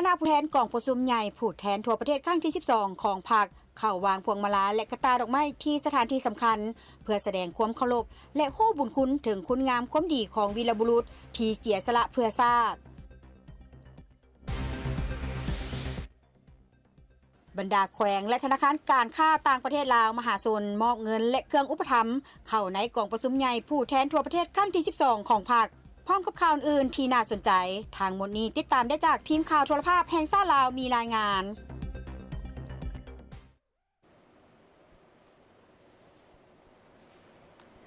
ຄະນະຜູ້ແທນກອງປະຊຸມໃຫຍ່ຜູ້ແທນທົ່ວປະເທດຄັ້ງທີສິບສອງຂອງພັກ ເຂົ້າວາງພວງມາລາ ແລະ ກະຕ່າດອກໄມ້ທີ່ສະຖານທີ່ສຳຄັນ ເພື່ອສະແດງຄວາມເຄົາລົບ ແລະ ຮູ້ບຸນຄຸນເຖິງຄຸນງາມຄວາມດີຂອງວີລະບຸລຸດທີ່ເສຍສະຫຼະເພື່ອຊາດ. ບັນດາແຂວງ ແລະ ທະນາຄານການຄ້າຕ່າງປະເທດລາວມະຫາຊົນ ມອບເງິນ ແລະ ເຄື່ອງອຸປະຖຳ ເຂົ້າໃນກອງປະຊຸມໃຫຍ່ຜູ້ແທນທົ່ວປະເທດຄັ້ງທີສິບສອງຂອງພັກ. ພ້ອມກັບຂ່າວອື່ນໆທີ່ໜ້າສົນໃຈ, ທັງໝົດນີ້ຕິດຕາມໄດ້ຈາກທີມຂ່າວໂທລະພາບແຫ່ງຊາດລາວມີລາຍງານ.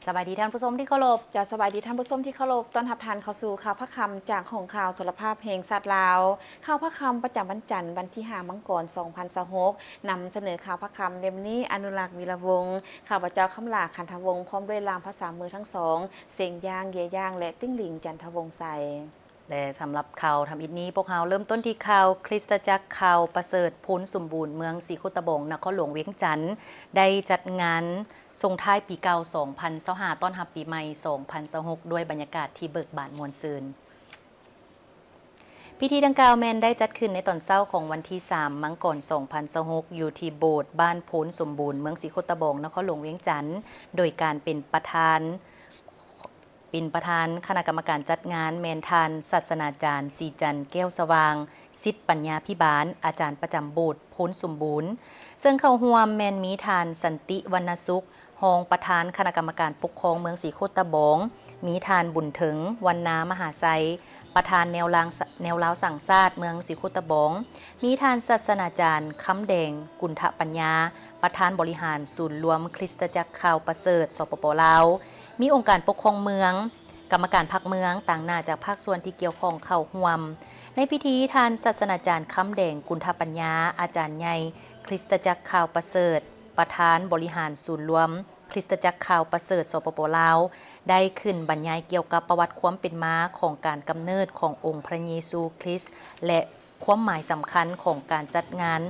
ສະບາຍດີທ່ານຜູ້ຊົມທີ່ເຄົາລົບ. ເຈົ້າ ສະບາຍດີທ່ານຜູ້ຊົມທີ່ເຄົາລົບ. ຕ້ອນຮັບທ່ານເຂົ້າສູ່ຂ່າວພາກຄ່ຳຈາກຫ້ອງຂ່າວໂທລະພາບແຫ່ງຊາດລາວ. ຂ່າວພາກຄ່ຳປະຈຳວັນຈັນ ວັນທີຫ້າ ມັງກອນ ສອງພັນຊາວຫົກ ນຳສະເໜີຂ່າວພາກຄ່ຳເຫຼັ້ມນີ້. ອະນຸລັກ ວິລະວົງ, ຂ້າພະເຈົ້າ ຄຳຫຼາ ຂັນທະວົງ, ພ້ອມດ້ວຍລ່າມພາສາມືທັງສອງ ເສັງຢ່າງ, ເຢຍຢ່າງ ແລະ ຕິ້ງຫຼີງ ຈັນທະວົງໄຊ. ແລະ ສຳລັບຂ່າວທຳອິດນີ້, ພວກເຮົາເລີ່ມຕົ້ນທີ່ຂ່າວ ຄຣິສຕະຈັກຂ່າວປະເສີດ ໂພນສົມບູນ ເມືອງສີໂຄດຕະບອງ ນະຄອນຫຼວງວຽງຈັນ ໄດ້ຈັດງານສົ່ງທ້າຍປີເກົ່າ ສອງພັນຊາວຫ້າ ຕ້ອນຮັບປີໃໝ່ ສອງພັນຊາວຫົກ ດ້ວຍບັນຍາກາດທີ່ເບີກບານມ່ວນຊື່ນ. ພິທີດັ່ງກ່າວແມ່ນໄດ້ຈັດຂຶ້ນໃນຕອນເຊົ້າຂອງວັນທີສາມ ມັງກອນ ສອງພັນຊາວຫົກ ຢູ່ທີ່ໂບດບ້ານໂພນສົມບູນ ເມືອງສີໂຄດຕະບອງ ນະຄອນຫຼວງວຽງຈັນ ໂດຍການເປັນປະທານ ເປັນປະທານຄະນະກຳມະການຈັດງານແມ່ນທ່ານ ສາສະໜາຈານ ສີຈັນ ແກ້ວສະຫວ່າງ ສິດປັນຍາພິບານ ອາຈານປະຈຳໂບດໂພນສົມບູນ, ເຊິ່ງເຂົ້າຮ່ວມແມ່ນມີທ່ານ ສັນຕິ ວັນນະສຸກ ຮອງປະທານຄະນະກຳມະການປົກຄອງເມືອງສີໂຄດຕະບອງ, ມີທ່ານ ບຸນເຖິງ ວັນນາມະຫາໄຊ ປະທານແນວລາງ ແນວລາວສ້າງຊາດເມືອງສີໂຄດຕະບອງ, ມີທ່ານ ສາສະໜາຈານ ຄຳແດງ ກຸນທະປັນຍາ ປະທານບໍລິຫານສູນລວມຄຣິສຕະຈັກຂ່າວປະເສີດ ສປປ ລາວ, ມີອົງການປົກຄອງເມືອງ, ກຳມະການພັກເມືອງ, ຕາງໜ້າຈາກພາກສ່ວນທີ່ກ່ຽວຂ້ອງເຂົ້າຮ່ວມ. ໃນພິທີ, ທ່ານ ສາສະໜາຈານ ຄຳແດງ ກຸນທະປັນຍາ ອາຈານໃຫຍ່ຄຣິສຕະຈັກຂ່າວປະເສີດ ປະທານບໍລິຫານສູນລວມຄຣິສຕະຈັກຂ່າວປະເສີດ ສປປ ລາວ ໄດ້ຂຶ້ນບັນຍາຍກ່ຽວກັບປະຫວັດຄວາມເປັນມາຂອງການກຳເນີດຂອງອົງພະເຢຊູຄຣິສ ແລະ ຄວາມໝາຍສຳຄັນຂອງການຈັດງານ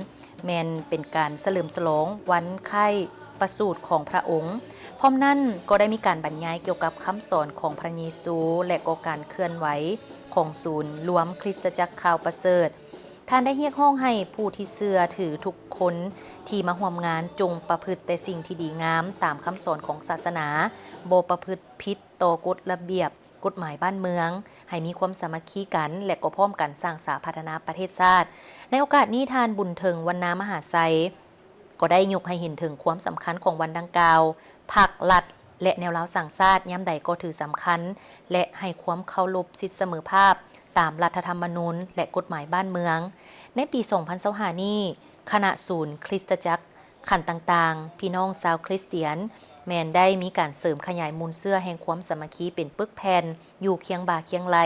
ແມ່ນເປັນການສະເຫຼີມສະຫຼອງວັນຄ້າຍປະສູດຂອງພະອົງ. ພ້ອມນັ້ນກໍໄດ້ມີການບັນຍາຍກ່ຽວກັບຄຳສອນຂອງພະເຢຊູ ແລະ ກໍການເຄື່ອນໄຫວຂອງສູນລວມຄຣິສຕະຈັກຂ່າວປະເສີດ. ທ່ານໄດ້ຮຽກຮ້ອງໃຫ້ຜູ້ທີ່ເຊື່ອຖືທຸກຄົນທີ່ມາຮ່ວມງານຈົ່ງປະພຶດແຕ່ສິ່ງທີ່ດີງາມຕາມຄຳສອນຂອງສາສະໜາ, ບໍ່ປະພຶດຜິດຕໍ່ກົດລະບຽບ ກົດໝາຍບ້ານເມືອງ, ໃຫ້ມີຄວາມສາມັກຄີກັນ ແລະ ກໍພ້ອມກັນສ້າງສາພັດທະນາປະເທດຊາດ. ໃນໂອກາດນີ້, ທ່ານ ບຸນເຖິງ ວັນນາມະຫາໄຊ ກໍໄດ້ຍົກໃຫ້ເຫັນເຖິງຄວາມສຳຄັນຂອງວັນດັ່ງກ່າວ, ພັກ, ລັດ ແລະ ແນວລາວສ້າງຊາດ ຍາມໃດກໍຖືສຳຄັນ ແລະ ໃຫ້ຄວາມເຄົາລົບສິດສະເໝີພາບຕາມລັດຖະທຳມະນູນ ແລະ ກົດໝາຍບ້ານເມືອງ. ໃນປີສອງພັນຊາວຫ້ານີ້, ຄະນະສູນຄຣິສຕະຈັກ ຂັ້ນຕ່າງໆ, ພີ່ນ້ອງຊາວຄຣິສຕຽນ ແມ່ນໄດ້ມີການເສີມຂະຫຍາຍມູນເຊື້ອແຫ່ງຄວາມສາມັກຄີເປັນປຶກແຜ່ນ ຢູ່ຄຽງບ່າຄຽງໄຫຼ່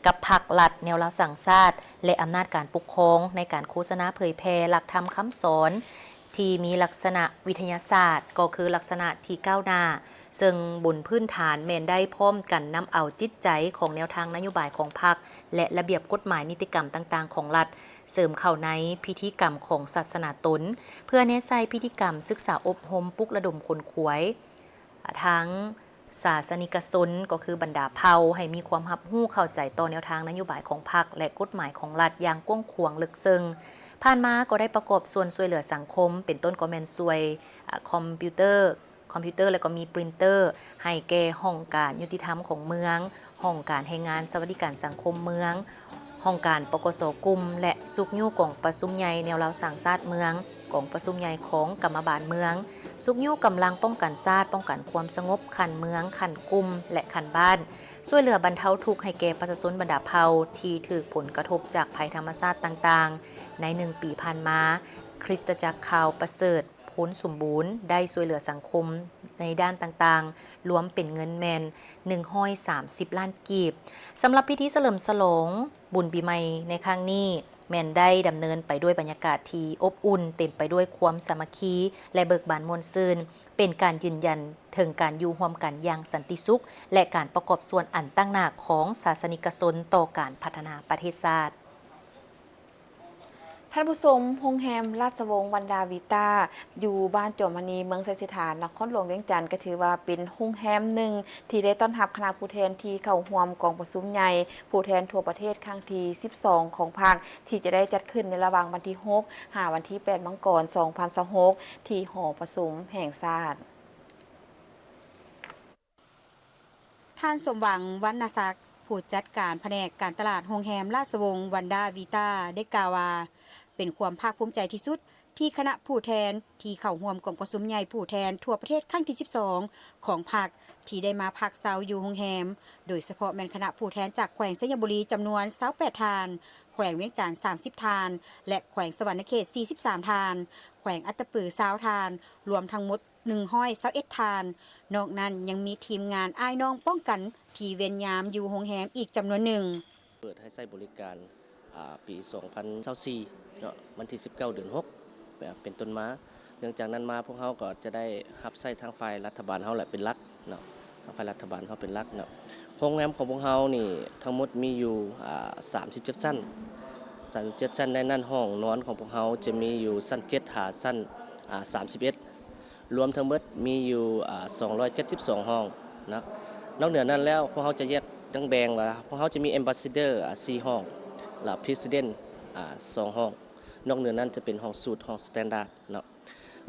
ກັບພັກ, ລັດ, ແນວລາວສ້າງຊາດ ແລະ ອຳນາດການປົກຄອງ ໃນການໂຄສະນາເຜີຍແຜ່ຫຼັກທຳຄຳສອນທີ່ມີລັກສະນະວິທະຍາສາດ, ກໍຄືລັກສະນະທີ່ກ້າວໜ້າ, ເຊິ່ງບົນພື້ນຖານແມ່ນໄດ້ພ້ອມກັນນຳເອົາຈິດໃຈຂອງແນວທາງນະໂຍບາຍຂອງພັກ ແລະ ລະບຽບກົດໝາຍນິຕິກຳຕ່າງໆຂອງລັດ ເສີມເຂົ້າໃນພິທີກຳຂອງສາສະໜາຕົນ ເພື່ອແນໃສ່ພິທີກຳສຶກສາອົບຮົມ, ປຸກລະດົມຂົນຂວາຍທາງສາສະນິກະຊົນ ກໍຄືບັນດາເຜົ່າ ໃຫ້ມີຄວາມຮັບຮູ້ເຂົ້າໃຈຕໍ່ແນວທາງນະໂຍບາຍຂອງພັກ ແລະ ກົດໝາຍຂອງລັດຢ່າງກວ້າງຂວາງເລິກເຊິ່ງ. ຜ່ານມາກໍໄດ້ປະກອບສ່ວນຊ່ວຍເຫຼືອສັງຄົມ, ເປັນຕົ້ນກໍແມ່ນຊ່ວຍຄອມພິວເຕີ ຄອມພິວເຕີ ແລ້ວກໍມີປຣິນເຕີ ໃຫ້ແກ່ຫ້ອງການຍຸຕິທຳຂອງເມືອງ, ຫ້ອງການແຮງງານສະຫວັດດີການສັງຄົມເມືອງ, ຫ້ອງການ ປກສ ກຸ່ມ ແລະ ຊຸກຍູ້ກອງປະຊຸມໃຫຍ່ແນວລາວສ້າງຊາດເມືອງ, ກອງປະຊຸມໃຫຍ່ຂອງກຳມະບານເມືອງ, ຊຸກຍູ້ກຳລັງປ້ອງກັນຊາດ, ປ້ອງກັນຄວາມສະຫງົບຂັ້ນເມືອງ, ຂັ້ນກຸ່ມ ແລະ ຂັ້ນບ້ານ, ຊ່ວຍເຫຼືອບັນເທົາທຸກໃຫ້ແກ່ປະຊາຊົນບັນດາເຜົ່າທີ່ຖືກຜົນກະທົບຈາກໄພທຳມະຊາດຕ່າງໆ. ໃນໜຶ່ງປີຜ່ານມາ, ຄຣິສຕະຈັກຂ່າວປະເສີດ ໂພນສົມບູນ ໄດ້ຊ່ວຍເຫຼືອສັງຄົມໃນດ້ານຕ່າງໆ ລວມເປັນເງິນແມ່ນໜຶ່ງຮ້ອຍສາມສິບລ້ານກີບ. ສຳລັບພິທີສະເຫຼີມສະຫຼອງບຸນປີໃໝ່ໃນຄັ້ງນີ້ ແມ່ນໄດ້ດຳເນີນໄປດ້ວຍບັນຍາກາດທີ່ອົບອຸ່ນ, ເຕັມໄປດ້ວຍຄວາມສາມັກຄີ ແລະ ເບີກບານມ່ວນຊື່ນ, ເປັນການຢືນຢັນເຖິງການຢູ່ຮ່ວມກັນຢ່າງສັນຕິສຸກ ແລະ ການປະກອບສ່ວນອັນຕັ້ງໜ້າຂອງສາສະນິກະຊົນຕໍ່ການພັດທະນາປະເທດຊາດ. ທ່ານຜູ້ຊົມ, ໂຮງແຮມລາຊະວົງວັນດາວີຕາ ຢູ່ບ້ານຈອມມະນີ ເມືອງໄຊເສດຖາ ນະຄອນຫຼວງວຽງຈັນ ກໍຖືວ່າເປັນໂຮງແຮມໜຶ່ງທີ່ໄດ້ຕ້ອນຮັບຄະນະຜູ້ແທນທີ່ເຂົ້າຮ່ວມກອງປະຊຸມໃຫຍ່ຜູ້ແທນທົ່ວປະເທດຄັ້ງທີສິບສອງຂອງພັກ ທີ່ຈະໄດ້ຈັດຂຶ້ນໃນລະຫວ່າງວັນທີຫົກ ຫາວັນທີແປດ ມັງກອນ ສອງພັນຊາວຫົກ ທີ່ຫໍປະຊຸມແຫ່ງຊາດ. ທ່ານ ສົມຫວັງ ວັນນະສັກ ຜູ້ຈັດການພະແນກການຕະຫຼາດໂຮງແຮມລາຊະວົງວັນດາວີຕາ ໄດ້ກ່າວວ່າ ເປັນຄວາມພາກພູມໃຈທີ່ສຸດ ທີ່ຄະນະຜູ້ແທນທີ່ເຂົ້າຮ່ວມກອງປະຊຸມໃຫຍ່ຜູ້ແທນທົ່ວປະເທດຄັ້ງທີສິບສອງຂອງພັກ ທີ່ໄດ້ມາພັກເຊົາຢູ່ໂຮງແຮມ, ໂດຍສະເພາະແມ່ນຄະນະຜູ້ແທນຈາກແຂວງໄຊຍະບູລີຈຳນວນຊາວແປດທ່ານ, ແຂວງວຽງຈັນສາມສິບທ່ານ ແລະ ແຂວງສະຫວັນນະເຂດສີ່ສິບສາມທ່ານ, ແຂວງອັດຕະປືຊາວທ່ານ, ລວມທັງໝົດໜຶ່ງຮ້ອຍຊາວເອັດທ່ານ. ນອກນັ້ນຍັງມີທີມງານອ້າຍນ້ອງປ້ອງກັນທີ່ເວນຍາມຢູ່ໂຮງແຮມອີກຈຳນວນໜຶ່ງ. ເປີດໃຫ້ໃຊ້ບໍລິການ ອາ ປີສອງພັນຊາວສີ່ເນາະ, ວັນທີສິບເກົ້າ ເດືອນຫົກ ເປັນຕົ້ນມາ. ເນື່ອງຈາກນັ້ນມາ ພວກເຮົາກໍຈະໄດ້ຮັບໃຊ້ທາງຝ່າຍລັດຖະບານເຮົາແຫຼະເປັນຫຼັກເນາະ, ທາງຝ່າຍລັດຖະບານເຮົາເປັນຫຼັກເນາະ. ໂຮງແຮມຂອງພວກເຮົານີ້ທັງໝົດມີຢູ່ ອາ ສາມສິບເຈັດຊັ້ນ, ສາມສິບເຈັດຊັ້ນ. ໃນນັ້ນຫ້ອງນອນຂອງພວກເຮົາຈະມີຢູ່ຊັ້ນເຈັດຫາຊັ້ນ ອາ ສາມສິບເອັດ ລວມທັງເບິດມີຢູ່ ອາ ສອງຮ້ອຍເຈັດສິບສອງຫ້ອງເນາະ. ນອກເໜືອນັ້ນແລ້ວ ພວກເຮົາຈະແຍກ ແບ່ງວ່າ ພວກເຮົາຈະມີ Ambassador ອາ ສີ່ຫ້ອງ ແລະ President ອາ ສອງຫ້ອງ. ນອກເໜືອນັ້ນຈະເປັນຫ້ອງ Suite ຫ້ອງ Standard ເນາະ.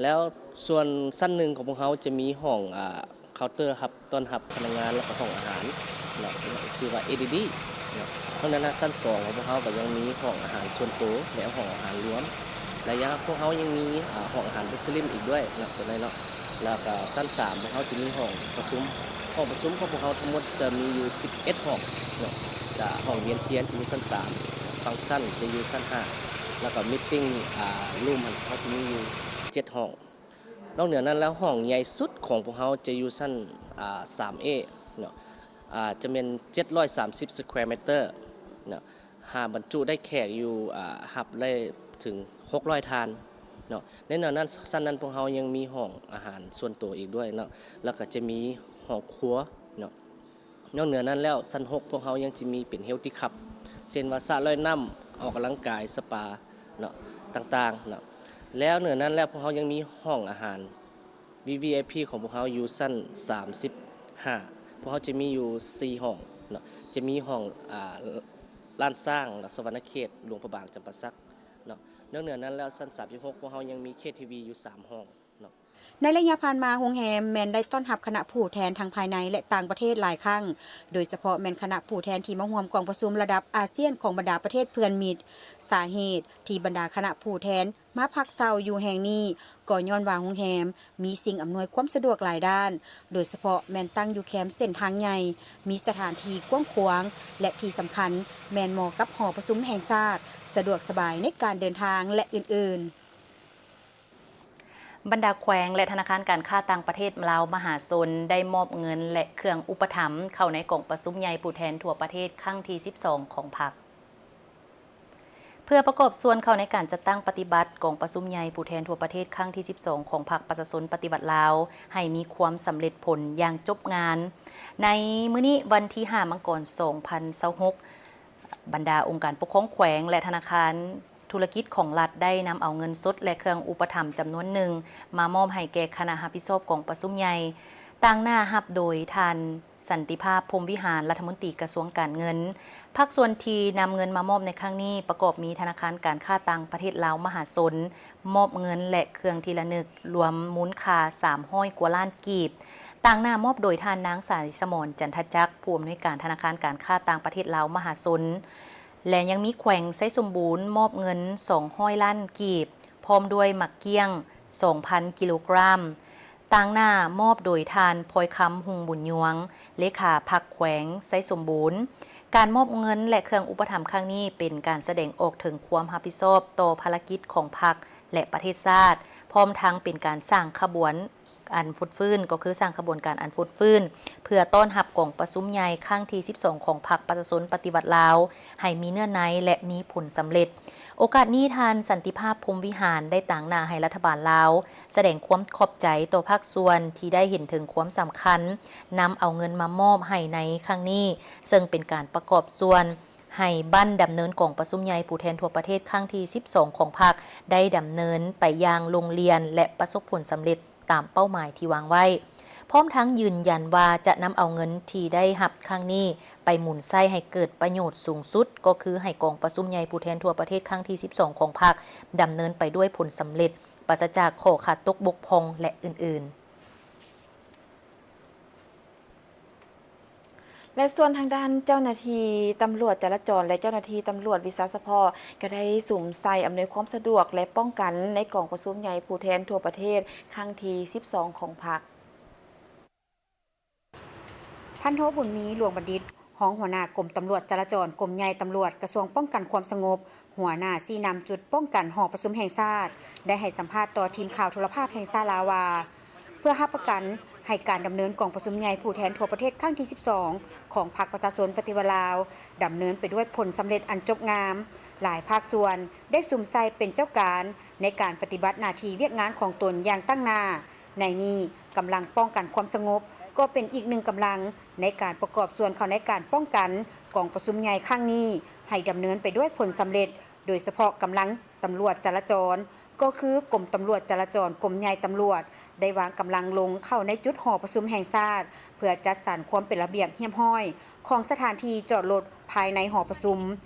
ແລ້ວສ່ວນຊັ້ນໜຶ່ງຂອງພວກເຮົາຈະມີຫ້ອງ ອາ ເຄົາເຕີຮັບ ຕ້ອນຮັບພະນັກງານ ແລະ ກໍຫ້ອງອາຫານເນາະ ຊື່ວ່າ ເອດີດີ ເນາະ. ນອກນັ້ນນະ ຊັ້ນສອງຂອງພວກເຮົາກໍຍັງມີຫ້ອງອາຫານສ່ວນໂຕ ແລະ ຫ້ອງອາຫານລວມ ແລະ ຍັງ ພວກເຮົາຍັງມີ ອາ ຫ້ອງອາຫານມຸສລິມອີກດ້ວຍເນາະ ຕົວນີ້ເນາະ. ແລ້ວກໍຊັ້ນສາມ ພວກເຮົາຈະມີຫ້ອງປະຊຸມ, ຫ້ອງປະຊຸມຂອງພວກເຮົາທັງໝົດຈະມີຢູ່ສິບເອັດຫ້ອງເນາະ. ຈະ ຫ້ອງວຽນທຽນຈະຢູ່ຊັ້ນສາມ, ຟັງຊັນຈະຢູ່ຊັ້ນຫ້າ ແລ້ວກໍ Meeting ອາ Room ຫັ້ນ ເຮົາຈະມີຢູ່ເຈັດຫ້ອງ. ນອກເໜືອນັ້ນແລ້ວ ຫ້ອງໃຫຍ່ສຸດຂອງພວກເຮົາຈະຢູ່ຊັ້ນ ອາ ສາມເອ ເນາະ, ອາ ຈະແມ່ນເຈັດຮ້ອຍສາມສິບ square meter ເນາະ, ຫາບັນຈຸໄດ້ແຂກຢູ່ ອາ ຮັບໄດ້ເຖິງຫົກຮ້ອຍທ່ານເນາະ. ໃນແນວນັ້ນ ຊັ້ນນັ້ນພວກເຮົາຍັງມີຫ້ອງອາຫານສ່ວນໂຕອີກດ້ວຍເນາະ, ແລ້ວກໍຈະມີຫ້ອງຄົວເນາະ. ນອກເໜືອນັ້ນແລ້ວ ຊັ້ນຫົກ ພວກເຮົາຍັງຈະມີເປັນ Healthy Club ເຊັ່ນວ່າ ສະລອຍນ້ຳ, ອອກກຳລັງກາຍ, ສະປາເນາະ ຕ່າງໆເນາະ. ແລ້ວເໜືອນັ້ນແລ້ວ ພວກເຮົາຍັງມີຫ້ອງອາຫານ ວີວີໄອພີ ຂອງພວກເຮົາຢູ່ຊັ້ນສາມສິບຫ້າ, ພວກເຮົາຈະມີຢູ່ສີ່ຫ້ອງເນາະ, ຈະມີຫ້ອງ ອາ ລ້ານຊ້າງ ສະຫວັນນະເຂດ, ຫຼວງພະບາງ, ຈຳປາສັກເນາະ. ນອກເໜືອນັ້ນແລ້ວ ຊັ້ນສາມສິບຫົກ ພວກເຮົາຍັງມີ ເຄທີວີ ຢູ່ສາມຫ້ອງ. ໃນໄລຍະຜ່ານມາ, ໂຮງແຮມແມ່ນໄດ້ຕ້ອນຮັບຄະນະຜູ້ແທນທັງພາຍໃນ ແລະ ຕ່າງປະເທດຫຼາຍຄັ້ງ, ໂດຍສະເພາະແມ່ນຄະນະຜູ້ແທນທີ່ມາຮ່ວມກອງປະຊຸມລະດັບອາຊຽນຂອງບັນດາປະເທດເພື່ອນມິດ. ສາເຫດທີ່ບັນດາຄະນະຜູ້ແທນມາພັກເຊົາຢູ່ແຫ່ງນີ້ ກໍຍ້ອນວ່າໂຮງແຮມມີສິ່ງອຳນວຍຄວາມສະດວກຫຼາຍດ້ານ, ໂດຍສະເພາະແມ່ນຕັ້ງຢູ່ແຄມເສັ້ນທາງໃຫຍ່, ມີສະຖານທີ່ກວ້າງຂວາງ ແລະ ທີ່ສຳຄັນແມ່ນເໝາະກັບຫໍປະຊຸມແຫ່ງຊາດ, ສະດວກສະບາຍໃນການເດີນທາງ ແລະ ອື່ນໆ. ບັນດາແຂວງ ແລະ ທະນາຄານການຄ້າຕ່າງປະເທດລາວມະຫາຊົນ ໄດ້ມອບເງິນ ແລະ ເຄື່ອງອຸປະຖຳເຂົ້າໃນກອງປະຊຸມໃຫຍ່ຜູ້ແທນທົ່ວປະເທດຄັ້ງທີສິບສອງຂອງພັກ. ເພື່ອປະກອບສ່ວນເຂົ້າໃນການຈັດຕັ້ງປະຕິບັດກອງປະຊຸມໃຫຍ່ຜູ້ແທນທົ່ວປະເທດຄັ້ງທີສິບສອງຂອງພັກປະຊາຊົນປະຕິວັດລາວ ໃຫ້ມີຄວາມສຳເລັດຜົນຢ່າງຈົບງານ, ໃນມື້ນີ້ ວັນທີຫ້າ ມັງກອນ ສອງພັນຊາວຫົກ ບັນດາອົງການປົກຄອງແຂວງ ແລະ ທະນາຄານທຸລະກິດຂອງລັດ ໄດ້ນຳເອົາເງິນສົດ ແລະ ເຄື່ອງອຸປະຖຳຈຳນວນໜຶ່ງ ມາມອບໃຫ້ແກ່ຄະນະຮັບຜິດຊອບກອງປະຊຸມໃຫຍ່, ຕາງໜ້າຮັບໂດຍທ່ານ ສັນຕິພາບ ພົມວິຫານ ລັດຖະມົນຕີກະຊວງການເງິນ. ພາກສ່ວນທີ່ນຳເງິນມາມອບໃນຄັ້ງນີ້ ປະກອບມີທະນາຄານການຄ້າຕ່າງປະເທດລາວມະຫາຊົນ ມອບເງິນ ແລະ ເຄື່ອງທີ່ລະນຶກ ລວມມູນຄ່າສາມຮ້ອຍກວ່າລ້ານກີບ. ຕາງໜ້າມອບໂດຍທ່ານນາງ ສາຍສະໝອນ ຈັນທະຈັກ ຜູ້ອຳນວຍການທະນາຄານການຄ້າຕ່າງປະເທດລາວມະຫາຊົນ ແລະ ຍັງມີແຂວງໄຊສົມບູນມອບເງິນສອງຮ້ອຍລ້ານກີບ ພ້ອມດ້ວຍໝາກກ້ຽງສອງພັນກິໂລກຣາມ. ຕາງໜ້າມອບໂດຍທ່ານ ພອຍຄຳ ຮຸ່ງບຸນຍວງ ເລຂາພັກແຂວງໄຊສົມບູນ. ການມອບເງິນ ແລະ ເຄື່ອງອຸປະຖຳຄັ້ງນີ້ ເປັນການສະແດງອອກເຖິງຄວາມຮັບຜິດຊອບຕໍ່ພາລະກິດຂອງພັກ ແລະ ປະເທດຊາດ, ພ້ອມທັງເປັນການສ້າງຂະບວນອັນຟົດຟື້ນ, ກໍຄືສ້າງຂະບວນການອັນຟົດຟື້ນ ເພື່ອຕ້ອນຮັບກອງປະຊຸມໃຫຍ່ຄັ້ງທີສິບສອງຂອງພັກປະຊາຊົນປະຕິວັດລາວ ໃຫ້ມີເນື້ອໃນ ແລະ ມີຜົນສຳເລັດ. ໂອກາດນີ້ ທ່ານ ສັນຕິພາບ ພົມວິຫານ ໄດ້ຕາງໜ້າໃຫ້ລັດຖະບານລາວ ສະແດງຄວາມຂອບໃຈຕໍ່ພາກສ່ວນທີ່ໄດ້ເຫັນເຖິງຄວາມສຳຄັນ ນຳເອົາເງິນມາມອບໃຫ້ໃນຄັ້ງນີ້, ເຊິ່ງເປັນການປະກອບສ່ວນ ໃຫ້ບັ້ນດຳເນີນກອງປະຊຸມໃຫຍ່ຜູ້ແທນທົ່ວປະເທດຄັ້ງທີສິບສອງຂອງພັກ ໄດ້ດຳເນີນໄປຢ່າງລົງລຽນ ແລະ ປະສົບຜົນສຳເລັດຕາມເປົ້າໝາຍທີ່ວາງໄວ້, ພ້ອມທັງຢືນຢັນວ່າຈະນຳເອົາເງິນທີ່ໄດ້ຮັບຄັ້ງນີ້ໄປໝູນໃຊ້ໃຫ້ເກີດປະໂຫຍດສູງສຸດ, ກໍຄືໃຫ້ກອງປະຊຸມໃຫຍ່ຜູ້ແທນທົ່ວປະເທດຄັ້ງທີສິບສອງຂອງພັກ ດຳເນີນໄປດ້ວຍຜົນສຳເລັດ, ປາສະຈາກຂໍ້ຂາດຕົກບົກຜ່ອງ ແລະ ອື່ນໆ. ແລະ ສ່ວນທາງດ້ານເຈົ້າໜ້າທີ່ຕຳຫຼວດຈະລາຈອນ ແລະ ເຈົ້າໜ້າທີ່ຕຳຫຼວດວິຊາສະເພາະ ກໍໄດ້ສຸມໃສ່ອຳນວຍຄວາມສະດວກ ແລະ ປ້ອງກັນໃນກອງປະຊຸມໃຫຍ່ຜູ້ແທນທົ່ວປະເທດຄັ້ງທີສິບສອງຂອງພັກ. ພັນໂທ ບຸນມີ ຫຼວງບັນດິດ ຮອງຫົວໜ້າກົມຕຳຫຼວດຈະລາຈອນ ກົມໃຫຍ່ຕຳຫຼວດ ກະຊວງປ້ອງກັນຄວາມສະຫງົບ ຫົວໜ້າຊີ້ນຳຈຸດປ້ອງກັນຫໍປະຊຸມແຫ່ງຊາດ ໄດ້ໃຫ້ສຳພາດຕໍ່ທີມຂ່າວໂທລະພາບແຫ່ງຊາດລາວວ່າ ເພື່ອຮັບປະກັນໃຫ້ການດຳເນີນກອງປະຊຸມໃຫຍ່ຜູ້ແທນທົ່ວປະເທດຄັ້ງທີສິບສອງ ຂອງພັກປະຊາຊົນປະຕິວັດລາວ ດຳເນີນໄປດ້ວຍຜົນສຳເລັດອັນຈົບງາມ, ຫຼາຍພາກສ່ວນໄດ້ສຸມໃສ່ເປັນເຈົ້າການໃນການປະຕິບັດໜ້າທີ່ວຽກງານຂອງຕົນຢ່າງຕັ້ງໜ້າ. ໃນນີ້, ກຳລັງປ້ອງກັນຄວາມສະຫງົບ ກໍເປັນອີກໜຶ່ງກຳລັງໃນການປະກອບສ່ວນເຂົ້າໃນການປ້ອງກັນກອງປະຊຸມໃຫຍ່ຄັ້ງນີ້ ໃຫ້ດຳເນີນໄປດ້ວຍຜົນສຳເລັດ, ໂດຍສະເພາະກຳລັງຕຳຫຼວດຈະລາຈອນ ກໍຄືກົມຕຳຫຼວດຈະລາຈອນ ກົມໃຫຍ່ຕຳຫຼວດ ໄດ້ວາງກຳລັງລົງເຂົ້າໃນຈຸດຫໍປະຊຸມແຫ່ງຊາດ ເພື່ອຈັດສັນຄວາມເປັນລະບຽບຮຽບຮ້ອຍຂອງສະຖານທີ່ຈອດລົດພາຍໃນຫໍປະຊຸມ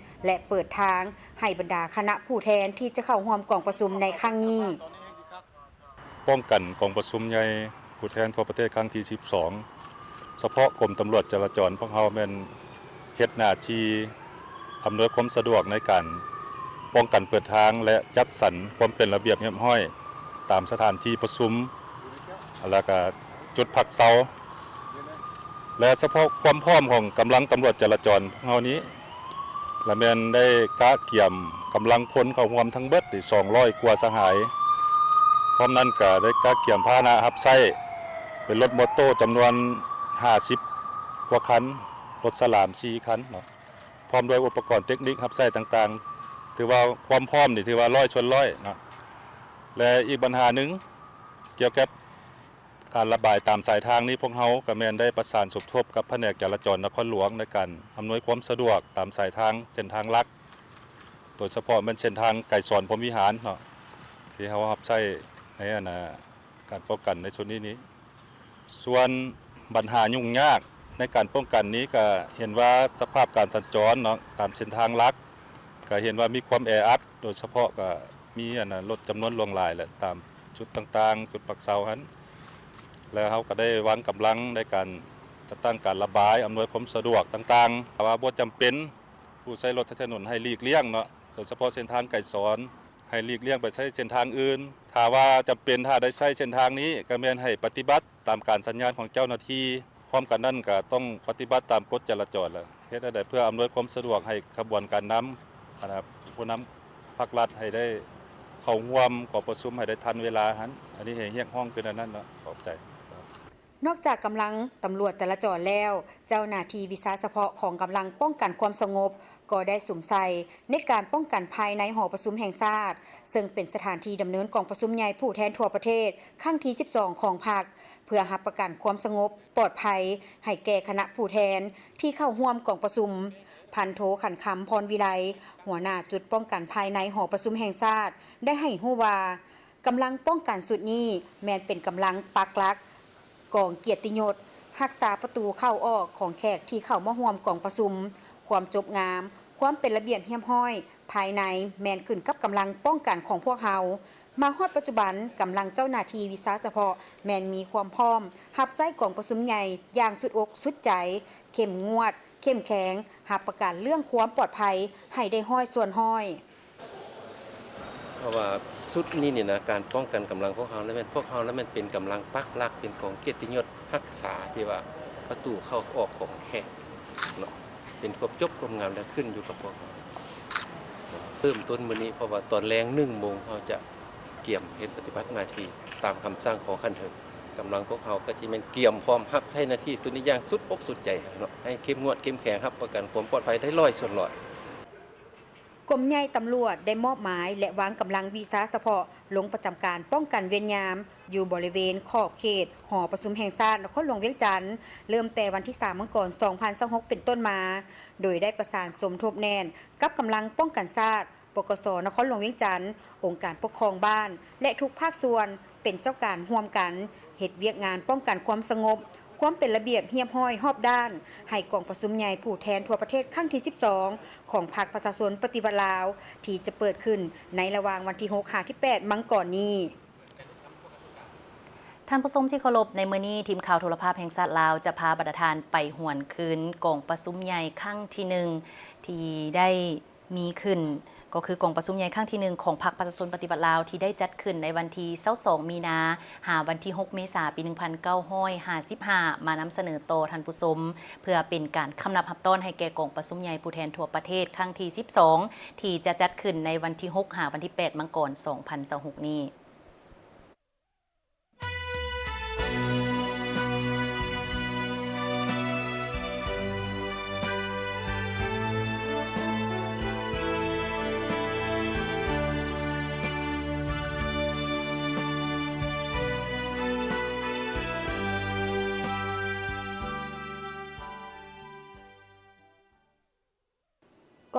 ແລະ ເປີດທາງໃຫ້ບັນດາຄະນະຜູ້ແທນທີ່ຈະເຂົ້າຮ່ວມກອງປະຊຸມໃນຄັ້ງນີ້. ປ້ອງກັນກອງປະຊຸມໃຫຍ່ຜູ້ແທນທົ່ວປະເທດຄັ້ງທີສິບສອງ ສະເພາະກົມຕຳຫຼວດຈະລາຈອນ ພວກເຮົາແມ່ນເຮັດໜ້າທີ່ອຳນວຍຄວາມສະດວກໃນການປ້ອງກັນເປີດທາງ ແລະ ຈັດສັນຄວາມເປັນລະບຽບຮຽບຮ້ອຍຕາມສະຖານທີ່ປະຊຸມ ແລ້ວກະຈຸດພັກເຊົາ ແລະ ສະເພາະຄວາມພ້ອມຂອງກຳລັງຕຳຫຼວດຈະລາຈອນພວກເຮົານີ້ ລະແມ່ນໄດ້ກະກຽມກຳລັງພົນເຂົ້າຮ່ວມທັງເບິດນີ້ສອງຮ້ອຍກວ່າສະຫາຍ. ພ້ອມນັ້ນກະໄດ້ກະກຽມພາຫະນະຮັບໃຊ້ ເປັນລົດມໍໂຕຈຳນວນຫ້າສິບກວ່າຄັນ, ລົດສະຫຼາມສີ່ຄັນເນາະ, ພ້ອມດ້ວຍອຸປະກອນເຕັກນິກຮັບໃຊ້ຕ່າງໆ. ຖືວ່າຄວາມພ້ອມນີ້ຖືວ່າຮ້ອຍສ່ວນຮ້ອຍເນາະ. ແລະ ອີກບັນຫາໜຶ່ງ ກ່ຽວກັບ ການລະບາຍຕາມສາຍທາງນີ້ ພວກເຮົາກະແມ່ນໄດ້ປະສານສົມທົບກັບພະແນກຈະລາຈອນນະຄອນຫຼວງ ໃນການອຳນວຍຄວາມສະດວກຕາມສາຍທາງ ເສັ້ນທາງຫຼັກ, ໂດຍສະເພາະແມ່ນເສັ້ນທາງໄກສອນ ພົມວິຫານເນາະ ທີ່ເຮົາຮັບໃຊ້ໃນອັນນາ ການປ້ອງກັນໃນຊຸດນີ້ນີ້. ສ່ວນບັນຫາຫຍຸ້ງຍາກໃນການປ້ອງກັນນີ້ ກະເຫັນວ່າສະພາບການສັນຈອນເນາະ ຕາມເສັ້ນທາງຫຼັກ ກະເຫັນວ່າມີຄວາມແອອັດ ໂດຍສະເພາະກະມີອັນນາ ລົດຈຳນວນຫຼວງຫຼາຍແຫຼະ ຕາມຈຸດຕ່າງໆ ຈຸດພັກເຊົາຫັ້ນ ແລະ ເຮົາກະໄດ້ວາງກຳລັງໃນການຈັດຕັ້ງການລະບາຍ ອຳນວຍຄວາມສະດວກຕ່າງໆ. ຖ້າວ່າບໍ່ຈຳເປັນ ຜູ້ໃຊ້ລົດໃຊ້ຖະໜົນໃຫ້ຫຼີກລ່ຽງເນາະ, ໂດຍສະເພາະເສັ້ນທາງໄກສອນ ໃຫ້ຫຼີກລ່ຽງໄປໃຊ້ເສັ້ນທາງອື່ນ. ຖ້າວ່າຈຳເປັນ ຖ້າໄດ້ໃຊ້ເສັ້ນທາງນີ້ ກະແມ່ນໃຫ້ປະຕິບັດຕາມການສັນຍານຂອງເຈົ້າໜ້າທີ່. ພ້ອມກັນນັ້ນກະຕ້ອງປະຕິບັດຕາມກົດຈະລາຈອນ ແລະ ເຮັດແນວໃດເພື່ອອຳນວຍຄວາມສະດວກໃຫ້ຂະບວນການນຳ ອັນນາ ຜູ້ນຳພັກລັດໃຫ້ໄດ້ເຂົ້າຮ່ວມກອງປະຊຸມໃຫ້ໄດ້ທັນເວລາຫັ້ນ. ອັນນີ້ໃຫ້ຮຽກຮ້ອງຄືແນວນັ້ນເນາະ. ຂອບໃຈ. ນອກຈາກກຳລັງຕຳຫຼວດຈະລາຈອນແລ້ວ, ເຈົ້າໜ້າທີ່ວິຊາສະເພາະຂອງກຳລັງປ້ອງກັນຄວາມສະຫງົບ ກໍໄດ້ສຸມໃສ່ໃນການປ້ອງກັນພາຍໃນຫໍປະຊຸມແຫ່ງຊາດ, ເຊິ່ງເປັນສະຖານທີ່ດຳເນີນກອງປະຊຸມໃຫຍ່ຜູ້ແທນທົ່ວປະເທດຄັ້ງທີສິບສອງຂອງພັກ, ເພື່ອຮັບປະກັນຄວາມສະຫງົບ ປອດໄພໃຫ້ແກ່ຄະນະຜູ້ແທນທີ່ເຂົ້າຮ່ວມກອງປະຊຸມ. ພັນໂທ ຂັນຄຳ ພອນວິໄລ ຫົວໜ້າຈຸດປ້ອງກັນພາຍໃນຫໍປະຊຸມແຫ່ງຊາດ ໄດ້ໃຫ້ຮູ້ວ່າ ກຳລັງປ້ອງກັນຊຸດນີ້ແມ່ນເປັນກຳລັງປັກຫຼັກ ກອງກຽດຕິຍົດ, ຮັກສາປະຕູເຂົ້າອອກຂອງແຂກທີ່ເຂົ້າມາຮ່ວມກອງປະຊຸມ, ຄວາມຈົບງາມ, ຄວາມເປັນລະບຽບຮຽບຮ້ອຍພາຍໃນ ແມ່ນຂຶ້ນກັບກຳລັງປ້ອງກັນຂອງພວກເຮົາ. ມາຮອດປັດຈຸບັນ, ກຳລັງເຈົ້າໜ້າທີ່ວິຊາສະເພາະແມ່ນມີຄວາມພ້ອມຮັບໃຊ້ກອງປະຊຸມໃຫຍ່ຢ່າງສຸດອົກສຸດໃຈ, ເຂັ້ມງວດ, ເຂັ້ມແຂງ, ຮັບປະກັນເລື່ອງຄວາມປອດໄພໃຫ້ໄດ້ຮ້ອຍສ່ວນຮ້ອຍ. ເພາະວ່າຊຸດນີ້ນີ້ນະ ການປ້ອງກັນກຳລັງພວກເຮົາລະແມ່ນ ພວກເຮົາລະແມ່ນເປັນກຳລັງປັກຫຼັກ ເປັນກອງກຽດຕິຍົດຮັກສາທີ່ວ່າປະຕູເຂົ້າອອກຂອງແຂກເນາະ, ເປັນຄວາມຈົບຄວາມງາມ ແລະ ຂຶ້ນຢູ່ກັບພວກເຮົາ. ເລີ່ມຕົ້ນມື້ນີ້ ເພາະວ່າຕອນແລງໜຶ່ງໂມງ ເຮົາຈະກຽມເຮັດປະຕິບັດໜ້າທີ່ຕາມຄຳສັ່ງຂອງຂັ້ນເທິງ. ກຳລັງພວກເຮົາກໍຊິແມ່ນກຽມພ້ອມຮັບໃຊ້ໜ້າທີ່ຊຸດນີ້ຢ່າງສຸດອົກສຸດໃຈເນາະ, ໃຫ້ເຂັ້ມງວດເຂັ້ມແຂງ ຮັບປະກັນຄວາມປອດໄພໄດ້ຮ້ອຍສ່ວນຮ້ອຍ. ກົມໃຫຍ່ຕຳຫຼວດໄດ້ມອບໝາຍ ແລະ ວາງກຳລັງວິຊາສະເພາະລົງປະຈຳການປ້ອງກັນເວນຍາມ ຢູ່ບໍລິເວນຂອບເຂດຫໍປະຊຸມແຫ່ງຊາດນະຄອນຫຼວງວຽງຈັນ ເລີ່ມແຕ່ວັນທີສາມ ມັງກອນ ສອງພັນຊາວຫົກ ເປັນຕົ້ນມາ, ໂດຍໄດ້ປະສານສົມທົບແໜ້ນກັບກຳລັງປ້ອງກັນຊາດ ປກສ ນະຄອນຫຼວງວຽງຈັນ, ອົງການປົກຄອງບ້ານ ແລະ ທຸກພາກສ່ວນເປັນເຈົ້າການຮ່ວມກັນ ເຮັດວຽກງານປ້ອງກັນຄວາມສະຫງົບ, ຄວາມເປັນລະບຽບຮຽບຮ້ອຍຮອບດ້ານ ໃຫ້ກອງປະຊຸມໃຫຍ່ຜູ້ແທນທົ່ວປະເທດຄັ້ງທີສິບສອງ ຂອງພັກປະຊາຊົນປະຕິວັດລາວ ທີ່ຈະເປີດຂຶ້ນໃນລະຫວ່າງວັນທີຫົກ ຫາ ທີແປດ ມັງກອນນີ້. ທ່ານຜູ້ຊົມທີ່ເຄົາລົບ, ໃນມື້ນີ້ ທີມຂ່າວໂທລະພາບແຫ່ງຊາດລາວ ຈະພາບັນດາທ່ານໄປຫວນຄືນກອງປະຊຸມໃຫຍ່ຄັ້ງທີໜຶ່ງ ທີ່ໄດ້ ມີຂຶ້ນ ກໍຄືກອງປະຊຸມໃຫຍ່ຄັ້ງທີໜຶ່ງ ຂອງພັກປະຊາຊົນປະຕິວັດລາວ ທີ່ໄດ້ຈັດຂຶ້ນໃນວັນທີຊາວສອງ ມີນາ ຫາວັນທີຫົກ ເມສາ ປີໜຶ່ງພັນເກົ້າຮ້ອຍຫ້າສິບຫ້າ ມານຳສະເໜີຕໍ່ທ່ານຜູ້ຊົມ ເພື່ອເປັນການຄຳນັບຮັບຕ້ອນໃຫ້ແກ່ກອງປະຊຸມໃຫຍ່ຜູ້ແທນທົ່ວປະເທດຄັ້ງທີສິບສອງ ທີ່ຈະຈັດຂຶ້ນໃນວັນທີຫົກ ຫາວັນທີແປດ ມັງກອນ ສອງພັນຊາວຫົກນີ້.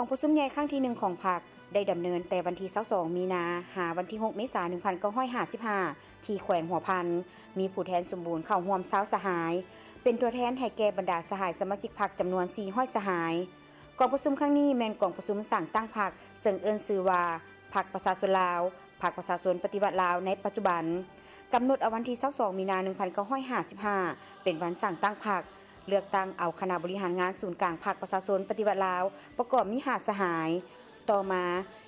ກອງປະຊຸມໃຫຍ່ຄັ້ງທີໜຶ່ງຂອງພັກ ໄດ້ດຳເນີນແຕ່ວັນທີຊາວສອງ ມີນາ ຫາວັນທີຫົກ ເມສາ ໜຶ່ງພັນເກົ້າຮ້ອຍຫ້າສິບຫ້າ ທີ່ແຂວງຫົວພັນ, ມີຜູ້ແທນສົມບູນເຂົ້າຮ່ວມຊາວສະຫາຍ ເປັນຕົວແທນໃຫ້ແກ່ບັນດາສະຫາຍສະມາຊິກພັກຈຳນວນສີ່ຮ້ອຍສະຫາຍ. ກອງປະຊຸມຄັ້ງນີ້ແມ່ນກອງປະຊຸມສ້າງຕັ້ງພັກ ເຊິ່ງເອີ້ນຊື່ວ່າ ພັກປະຊາຊົນລາວ, ພັກປະຊາຊົນປະຕິວັດລາວໃນປັດຈຸບັນ, ກຳນົດເອົາວັນທີຊາວສອງ ມີນາ ໜຶ່ງພັນເກົ້າຮ້ອຍຫ້າສິບຫ້າ ເປັນວັນສ້າງຕັ້ງພັກ, ເລືອກຕັ້ງເອົາຄະນະບໍລິຫານງານສູນກາງພັກປະຊາຊົນປະຕິວັດລາວ ປະກອບມີຫ້າສະຫາຍ. ຕໍ່ມາ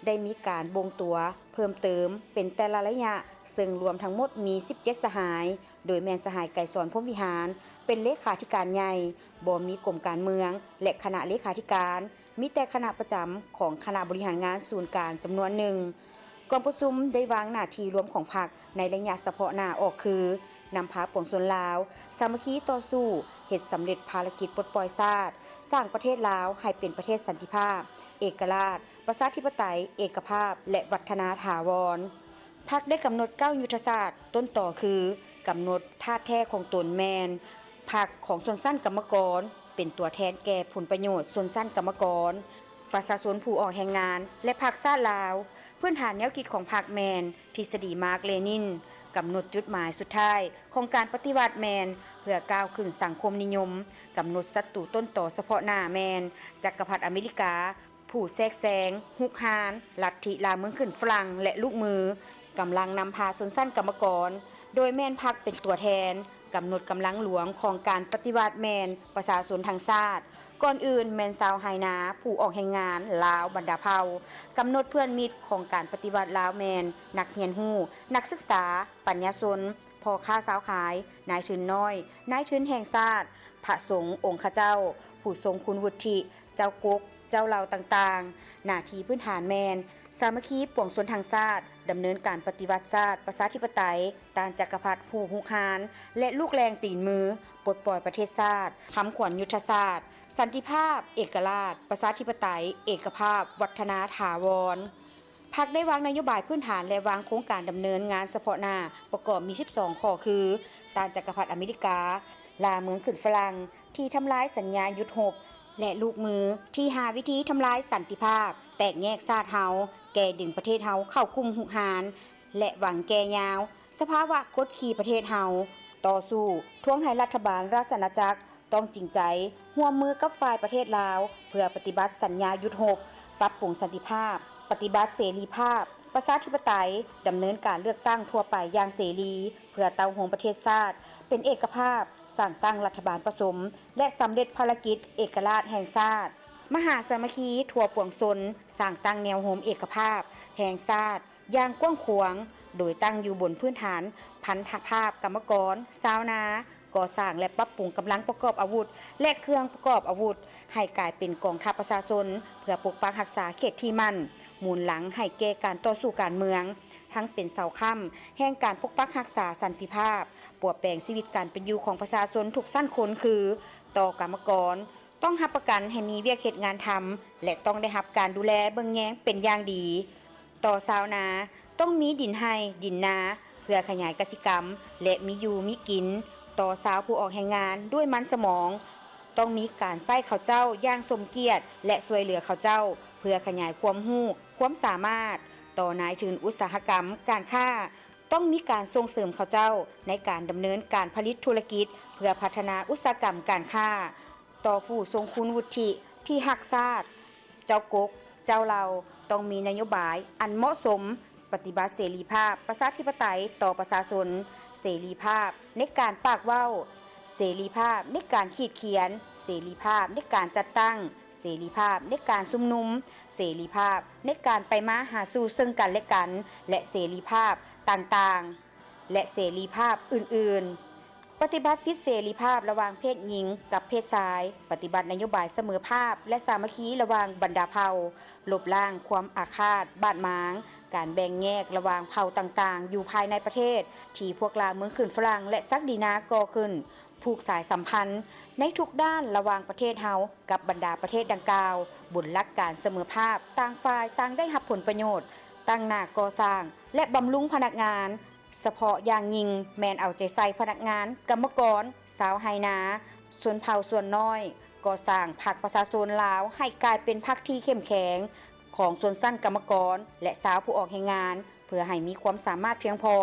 ໄດ້ມີການບົ່ງຕົວເພີ່ມເຕີມເປັນແຕ່ລະໄລຍະ, ເຊິ່ງລວມທັງໝົດມີສິບເຈັດສະຫາຍ, ໂດຍແມ່ນສະຫາຍ ໄກສອນ ພົມວິຫານ ເປັນເລຂາທິການໃຫຍ່, ບໍ່ມີກົມການເມືອງ ແລະ ຄະນະເລຂາທິການ, ມີແຕ່ຄະນະປະຈຳຂອງຄະນະບໍລິຫານງານສູນກາງຈຳນວນໜຶ່ງ. ກອງປະຊຸມໄດ້ວາງໜ້າທີ່ລວມຂອງພັກໃນໄລຍະສະເພາະໜ້າອອກຄື ນຳພາປວງຊົນລາວສາມັກຄີຕໍ່ສູ້ ເຮັດສຳເລັດພາລະກິດປົດປ່ອຍຊາດ, ສ້າງປະເທດລາວໃຫ້ເປັນປະເທດສັນຕິພາບ, ເອກະລາດ, ປະຊາທິປະໄຕ, ເອກະພາບ ແລະ ວັດທະນາຖາວອນ. ພັກໄດ້ກຳນົດເກົ້າຍຸດທະສາດ, ຕົ້ນຕໍຄື ກຳນົດທາດແທ້ຂອງຕົນແມ່ນ ພັກຂອງຊົນຊັ້ນກຳມະກອນ ເປັນຕົວແທນແກ່ຜົນປະໂຫຍດຊົນຊັ້ນກຳມະກອນ, ປະຊາຊົນຜູ້ອອກແຮງງານ ແລະ ພັກຊາດລາວ. ພື້ນຖານແນວຄິດຂອງພັກແມ່ນທິດສະດີມາກ-ເລນິນ, ກຳນົດຈຸດໝາຍສຸດທ້າຍຂອງການປະຕິວັດແມ່ນເພື່ອກ້າວຂຶ້ນສັງຄົມນິຍົມ, ກຳນົດສັດຕູຕົ້ນຕໍສະເພາະໜ້າແມ່ນຈັກກະພັດອາເມລິກາ ຜູ້ແຊກແຊງ, ຮຸກຮານ, ລັດທິລ່າເມືອງຂຶ້ນຝຣັ່ງ ແລະ ລູກມື, ກຳລັງນຳພາຊົນຊັ້ນກຳມະກອນ ໂດຍແມ່ນພັກເປັນຕົວແທນ, ກຳນົດກຳລັງຫຼວງຂອງການປະຕິວັດແມ່ນປະຊາຊົນທັງຊາດ, ກ່ອນອື່ນແມ່ນຊາວໄຮ່ນາ, ຜູ້ອອກແຮງງານ, ລາວບັນດາເຜົ່າ, ກຳນົດເພື່ອນມິດຂອງການປະຕິວັດລາວແມ່ນນັກຮຽນຮູ້, ນັກສຶກສາ, ປັນຍາຊົນ, ພໍ່ຄ້າຊາວຂາຍ, ນາຍທຶນນ້ອຍ, ນາຍທຶນແຫ່ງຊາດ, ພະສົງອົງຄະເຈົ້າ, ຜູ້ຊົງຄຸນວຸດທິ, ເຈົ້າກົກ, ເຈົ້າເຫຼົ່າຕ່າງໆ. ໜ້າທີ່ພື້ນຖານແມ່ນ ສາມັກຄີປວງຊົນທັງຊາດ, ດຳເນີນການປະຕິວັດຊາດປະຊາທິປະໄຕ, ຕ້ານຈັກກະພັດຜູ້ຮຸກຮານ ແລະ ລູກແລງຕີນມື, ປົດປ່ອຍປະເທດຊາດ, ຄຳຂວັນຍຸດທະສາດ, ສັນຕິພາບ, ເອກະລາດ, ປະຊາທິປະໄຕ, ເອກະພາບ, ວັດທະນາຖາວອນ. ພັກໄດ້ວາງນະໂຍບາຍພື້ນຖານ ແລະ ວາງໂຄງການດຳເນີນງານສະເພາະໜ້າ ປະກອບມີສິບສອງຂໍ້ຄື ຕ້ານຈັກກະພັດອາເມລິກາ, ລ່າເມືອງຂຶ້ນຝຣັ່ງ, ທີ່ທຳລາຍສັນຍາຢຸດຮົບ ແລະ ລູກມືທີ່ຫາວິທີທຳລາຍສັນຕິພາບ, ແຕກແຍກຊາດເຮົາ, ແກ່ດຶງປະເທດເຮົາເຂົ້າກຸ່ມຮຸກຮານ ແລະ ຫວັງແກ່ຍາວສະພາວະກົດຂີ່ປະເທດເຮົາ, ຕໍ່ສູ້ທວງໃຫ້ລັດຖະບານລາຊະອານາຈັກຕ້ອງຈິງໃຈຮ່ວມມືກັບຝ່າຍປະເທດລາວ ເພື່ອປະຕິບັດສັນຍາຢຸດຮົບ, ປັບປຸງສັນຕິພາບ, ປະຕິບັດເສລີພາບ, ປະຊາທິປະໄຕ, ດຳເນີນການເລືອກຕັ້ງທົ່ວໄປຢ່າງເສລີ ເພື່ອເຕົ້າໂຮມປະເທດຊາດເປັນເອກະພາບ, ສ້າງຕັ້ງລັດຖະບານປະສົມ ແລະ ສຳເລັດພາລະກິດເອກະລາດແຫ່ງຊາດ. ມະຫາສາມັກຄີທົ່ວປວງຊົນ, ສ້າງຕັ້ງແນວໂຮມເອກະພາບແຫ່ງຊາດຢ່າງກວ້າງຂວາງ, ໂດຍຕັ້ງຢູ່ບົນພື້ນຖານພັນທະພາບກຳມະກອນ, ຊາວນາ, ກໍ່ສ້າງ ແລະ ປັບປຸງກຳລັງປະກອບອາວຸດ ແລະ ເຄື່ອງປະກອບອາວຸດ ໃຫ້ກາຍເປັນກອງທັບປະຊາຊົນ ເພື່ອປົກປັກຮັກສາເຂດທີ່ໝັ້ນ, ໝູນຫຼັງໃຫ້ແກ່ການຕໍ່ສູ້ການເມືອງ, ທັງເປັນເສົາຄ້ຳແຫ່ງການປົກປັກຮັກສາສັນຕິພາບ, ປົວແປງຊີວິດການເປັນຢູ່ຂອງປະຊາຊົນທຸກຊັ້ນຄົນ ຄື ຕໍ່ກຳມະກອນ, ຕ້ອງຮັບປະກັນໃຫ້ມີວຽກເຮັດງານທຳ ແລະ ຕ້ອງໄດ້ຮັບການດູແລເບິ່ງແຍງເປັນຢ່າງດີ. ຕໍ່ຊາວນາ, ຕ້ອງມີດິນໄຮ່, ດິນນາ ເພື່ອຂະຫຍາຍກະສິກຳ ແລະ ມີຢູ່ມີກິນ. ຕໍ່ຊາວຜູ້ອອກແຮງງານດ້ວຍມັນສະໝອງ, ຕ້ອງມີການໃຊ້ເຂົາເຈົ້າຢ່າງສົມກຽດ ແລະ ຊ່ວຍເຫຼືອເຂົາເຈົ້າ ເພື່ອຂະຫຍາຍຄວາມຮູ້, ຄວາມສາມາດ. ຕໍ່ນາຍທຶນອຸດສາຫະກຳການຄ້າ, ຕ້ອງມີການສົ່ງເສີມເຂົາເຈົ້າໃນການດຳເນີນການຜະລິດທຸລະກິດ ເພື່ອພັດທະນາອຸດສາຫະກຳການຄ້າ. ຕໍ່ຜູ້ຊົງຄຸນວຸດທິທີ່ຮັກຊາດ, ເຈົ້າກົກ, ເຈົ້າເຫຼົ່າ ຕ້ອງມີນະໂຍບາຍອັນເໝາະສົມ, ປະຕິບັດເສລີພາບປະຊາທິປະໄຕຕໍ່ປະຊາຊົນ, ເສລີພາບໃນການປາກເວົ້າ, ເສລີພາບໃນການຂີດຂຽນ, ເສລີພາບໃນການຈັດຕັ້ງ, ເສລີພາບໃນການຊຸມນຸມ, ເສລີພາບໃນການໄປມາຫາສູ່ເຊິ່ງກັນແລະກັນ ແລະ ເສລີພາບຕ່າງໆ ແລະ ເສລີພາບອື່ນໆ. ປະຕິບັດສິດເສລີພາບລະຫວ່າງເພດຍິງກັບເພດຊາຍ, ປະຕິບັດນະໂຍບາຍສະເໝີພາບ ແລະ ສາມັກຄີລະຫວ່າງບັນດາເຜົ່າ, ລົບລ້າງຄວາມອາຄາດບາດໝາງ, ການແບ່ງແຍກລະຫວ່າງເຜົ່າຕ່າງໆຢູ່ພາຍໃນປະເທດ ທີ່ພວກລ່າເມືອງຂຶ້ນຝຣັ່ງ ແລະ ສັກດີນາກໍ່ຂຶ້ນ, ຜູກສາຍສຳພັນໃນທຸກດ້ານລະຫວ່າງປະເທດເຮົາກັບບັນດາປະເທດດັ່ງກ່າວ ບົນຫຼັກການສະເໝີພາບ, ຕ່າງຝ່າຍຕ່າງໄດ້ຮັບຜົນປະໂຫຍດ, ຕັ້ງໜ້າກໍ່ສ້າງ ແລະ ບຳລຸງພະນັກງານ, ສະເພາະຢ່າງຍິ່ງແມ່ນເອົາໃຈໃສ່ພະນັກງານ, ກຳມະກອນ, ຊາວໄຮ່ນາ, ຊົນເຜົ່າສ່ວນນ້ອຍ, ກໍ່ສ້າງພັກປະຊາຊົນລາວໃຫ້ກາຍເປັນພັກທີ່ເຂັ້ມແຂງຂອງຊົນຊັ້ນກຳມະກອນ ແລະ ຊາວຜູ້ອອກແຮງງານ ເພື່ອໃຫ້ມີຄວາມສາມາດພຽງພໍ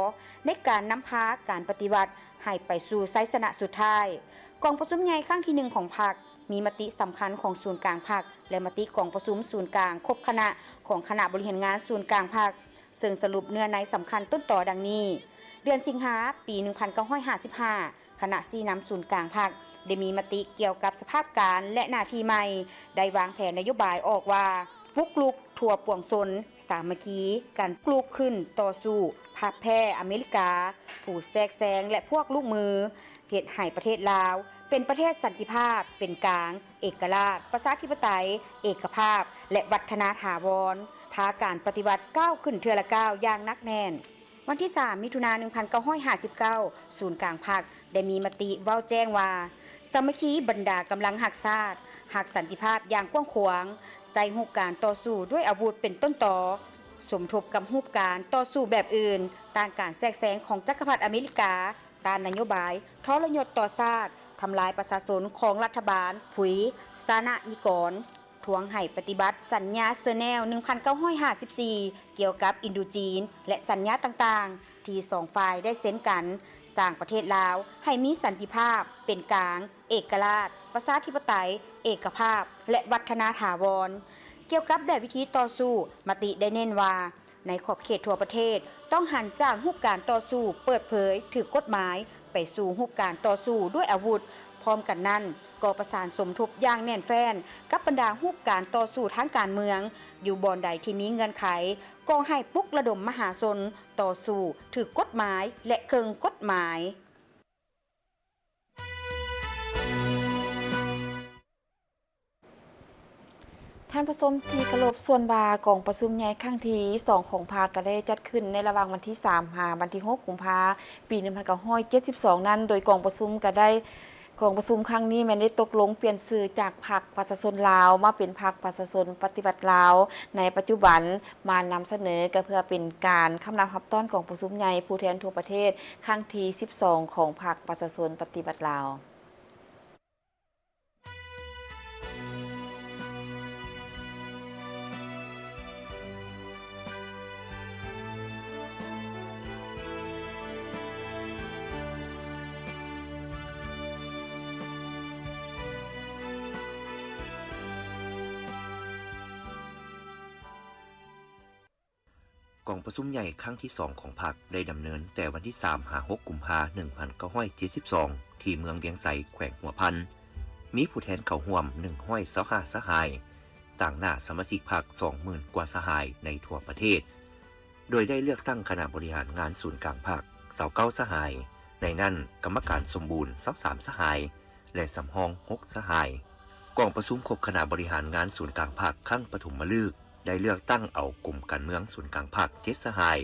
ໃນການນຳພາການປະຕິວັດໃຫ້ໄປສູ່ໄຊຊະນະສຸດທ້າຍ. ກອງປະຊຸມໃຫຍ່ຄັ້ງທີໜຶ່ງຂອງພັກ ມີມະຕິສຳຄັນຂອງສູນກາງພັກ ແລະ ມະຕິກອງປະຊຸມສູນກາງຄົບຄະນະຂອງຄະນະບໍລິຫານງານສູນກາງພັກ ເຊິ່ງສະຫຼຸບເນື້ອໃນສຳຄັນຕົ້ນຕໍດັ່ງນີ້. ເດືອນສິງຫາ ປີໜຶ່ງພັນເກົ້າຮ້ອຍຫ້າສິບຫ້າ ຄະນະຊີ້ນຳສູນກາງພັກ ໄດ້ມີມະຕິກ່ຽວກັບສະພາບການ ແລະ ໜ້າທີ່ໃໝ່, ໄດ້ວາງແຜນນະໂຍບາຍອອກວ່າ ປຸກລຸກທົ່ວປວງຊົນ ສາມັກຄີກັນລຸກຂຶ້ນຕໍ່ສູ້ ພັບແພ້ອາເມລິກາ ຜູ້ແຊກແຊງ ແລະ ພວກລູກມື, ເຮັດໃຫ້ປະເທດລາວເປັນປະເທດສັນຕິພາບ, ເປັນກາງ, ເອກະລາດ, ປະຊາທິປະໄຕ, ເອກະພາບ ແລະ ວັດທະນາຖາວອນ, ພາການປະຕິວັດກ້າວຂຶ້ນເທື່ອລະກ້າວຢ່າງໜັກແໜ້ນ. ວັນທີສາມ ມິຖຸນາ ໜຶ່ງພັນເກົ້າຮ້ອຍຫ້າສິບເກົ້າ ສູນກາງພັກໄດ້ມີມະຕິເວົ້າແຈ້ງວ່າ ສາມັກຄີບັນດາກຳລັງຮັກຊາດ, ຮັກສັນຕິພາບຢ່າງກວ້າງຂວາງ, ໃຊ້ຮູບການຕໍ່ສູ້ດ້ວຍອາວຸດເປັນຕົ້ນຕໍ, ສົມທົບກັບຮູບການຕໍ່ສູ້ແບບອື່ນ, ຕ້ານການແຊກແຊງຂອງຈັກກະພັດອາເມລິກາ, ຕ້ານນະໂຍບາຍທໍລະຍົດຕໍ່ຊາດ, ທຳລາຍປະຊາຊົນຂອງລັດຖະບານຜຸຍຊານະນິກອນ. ທວງໃຫ້ປະຕິບັດສັນຍາເຊີແນວ ໜຶ່ງພັນເກົ້າຮ້ອຍຫ້າສິບສີ່ ກ່ຽວກັບອິນໂດຈີນ ແລະ ສັນຍາຕ່າງໆ ທີ່ສອງຝ່າຍໄດ້ເຊັນກັນ, ສ້າງປະເທດລາວໃຫ້ມີສັນຕິພາບ, ເປັນກາງ, ເອກະລາດ, ປະຊາທິປະໄຕ, ເອກະພາບ ແລະ ວັດທະນາຖາວອນ. ກ່ຽວກັບແບບວິທີຕໍ່ສູ້, ມະຕິໄດ້ເນັ້ນວ່າ ໃນຂອບເຂດທົ່ວປະເທດ ຕ້ອງຫັນຈາກຮູບການຕໍ່ສູ້ເປີດເຜີຍ, ຖືກກົດໝາຍ, ໄປສູ່ຮູບການຕໍ່ສູ້ດ້ວຍອາວຸດ. ພ້ອມກັນນັ້ນ, ກໍປະສານສົມທົບຢ່າງແໜ້ນແຟ້ນກັບບັນດາຮູບການຕໍ່ສູ້ທາງການເມືອງ, ຢູ່ບ່ອນໃດທີ່ມີເງື່ອນໄຂ, ກໍໃຫ້ປຸກລະດົມມະຫາຊົນຕໍ່ສູ້ຖືກກົດໝາຍ ແລະ ເຄິ່ງກົດໝາຍ. ທ່ານຜູ້ຊົມທີ່ເຄົາລົບ, ສ່ວນວ່າກອງປະຊຸມໃຫຍ່ຄັ້ງທີສອງຂອງພັກ ກໍໄດ້ຈັດຂຶ້ນໃນລະຫວ່າງວັນທີສາມ ຫາວັນທີຫົກ ກຸມພາ ປີໜຶ່ງພັນເກົ້າຮ້ອຍເຈັດສິບສອງນັ້ນ, ໂດຍກອງປະຊຸມກໍໄດ້, ກອງປະຊຸມຄັ້ງນີ້ແມ່ນໄດ້ຕົກລົງປ່ຽນຊື່ຈາກພັກປະຊາຊົນລາວ ມາເປັນພັກປະຊາຊົນປະຕິວັດລາວໃນປັດຈຸບັນ, ມານຳສະເໜີກໍເພື່ອເປັນການຄຳນັບຮັບຕ້ອນກອງປະຊຸມໃຫຍ່ຜູ້ແທນທົ່ວປະເທດຄັ້ງທີສິບສອງຂອງພັກປະຊາຊົນປະຕິວັດລາວ. ກອງປະຊຸມໃຫຍ່ຄັ້ງທີສອງຂອງພັກ ໄດ້ດຳເນີນແຕ່ວັນທີສາມ ຫາ ຫົກ ກຸມພາ ໜຶ່ງພັນເກົ້າຮ້ອຍເຈັດສິບສອງ ທີ່ເມືອງວຽງໄຊ ແຂວງຫົວພັນ, ມີຜູ້ແທນເຂົ້າຮ່ວມ ໜຶ່ງຮ້ອຍຊາວຫ້າ ສະຫາຍ, ຕາງໜ້າສະມາຊິກພັກ ສອງໝື່ນ ກວ່າສະຫາຍໃນທົ່ວປະເທດ, ໂດຍໄດ້ເລືອກຕັ້ງຄະນະບໍລິຫານງານສູນກາງພັກ ຊາວເກົ້າ ສະຫາຍ, ໃນນັ້ນກຳມະການສົມບູນ ຊາວສາມ ສະຫາຍ ແລະ ສຳຮອງ ຫົກ ສະຫາຍ. ກອງປະຊຸມຄົບຄະນະບໍລິຫານງານສູນກາງພັກຄັ້ງປະຖົມມະລຶກ ໄດ້ເລືອກຕັ້ງເອົາກົມການເມືອງສູນກາງພັກ ເຈັດ ສະຫາຍ,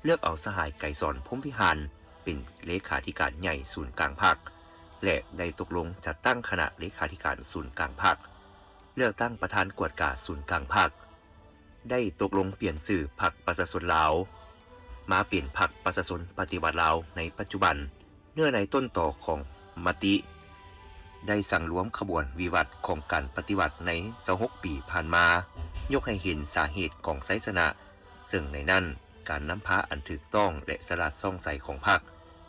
ເລືອກເອົາສະຫາຍ ໄກສອນ ພົມວິຫານ ເປັນເລຂາທິການໃຫຍ່ສູນກາງພັກ, ແລະ ໄດ້ຕົກລົງຈັດຕັ້ງຄະນະເລຂາທິການສູນກາງພັກ, ເລືອກຕັ້ງປະທານກວດກາສູນກາງພັກ, ໄດ້ຕົກລົງປ່ຽນຊື່ພັກປະຊາຊົນລາວ ມາເປັນພັກປະຊາຊົນປະຕິວັດລາວໃນປັດຈຸບັນ. ເນື້ອໃນຕົ້ນຕໍຂອງມະຕິ ໄດ້ສັງລວມຂະບວນວິວັດຂອງການປະຕິວັດໃນຊາວຫົກປີຜ່ານມາ, ຍົກໃຫ້ເຫັນສາເຫດຂອງໄຊຊະນະ, ເຊິ່ງໃນນັ້ນ ການນຳພາອັນຖືກຕ້ອງ ແລະ ສະຫຼາດຊ່ອງໃສຂອງພັກ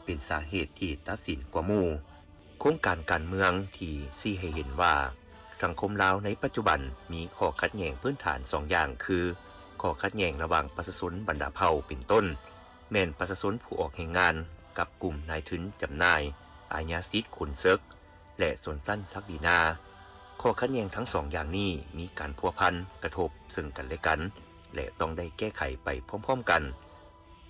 ເປັນສາເຫດທີ່ຕັດສິນກວ່າໝູ່. ໂຄງການການເມືອງທີ່ຊີ້ໃຫ້ເຫັນວ່າ ສັງຄົມລາວໃນປັດຈຸບັນມີຂໍ້ຂັດແຍ່ງພື້ນຖານສອງຢ່າງ ຄື ຂໍ້ຂັດແຍ່ງລະຫວ່າງປະຊາຊົນບັນດາເຜົ່າເປັນຕົ້ນ ແມ່ນປະຊາຊົນຜູ້ອອກແຮງງານ ກັບກຸ່ມນາຍທຶນຈຳໜ່າຍ, ອາຍາສິດຂຸນເສິກ ແລະ ຊົນຊັ້ນສັກດີນາ. ຂໍ້ຂັດແຍ່ງທັງສອງຢ່າງນີ້ມີການພົວພັນ, ກະທົບເຊິ່ງກັນແລະກັນ ແລະ ຕ້ອງໄດ້ແກ້ໄຂໄປພ້ອມໆກັນ.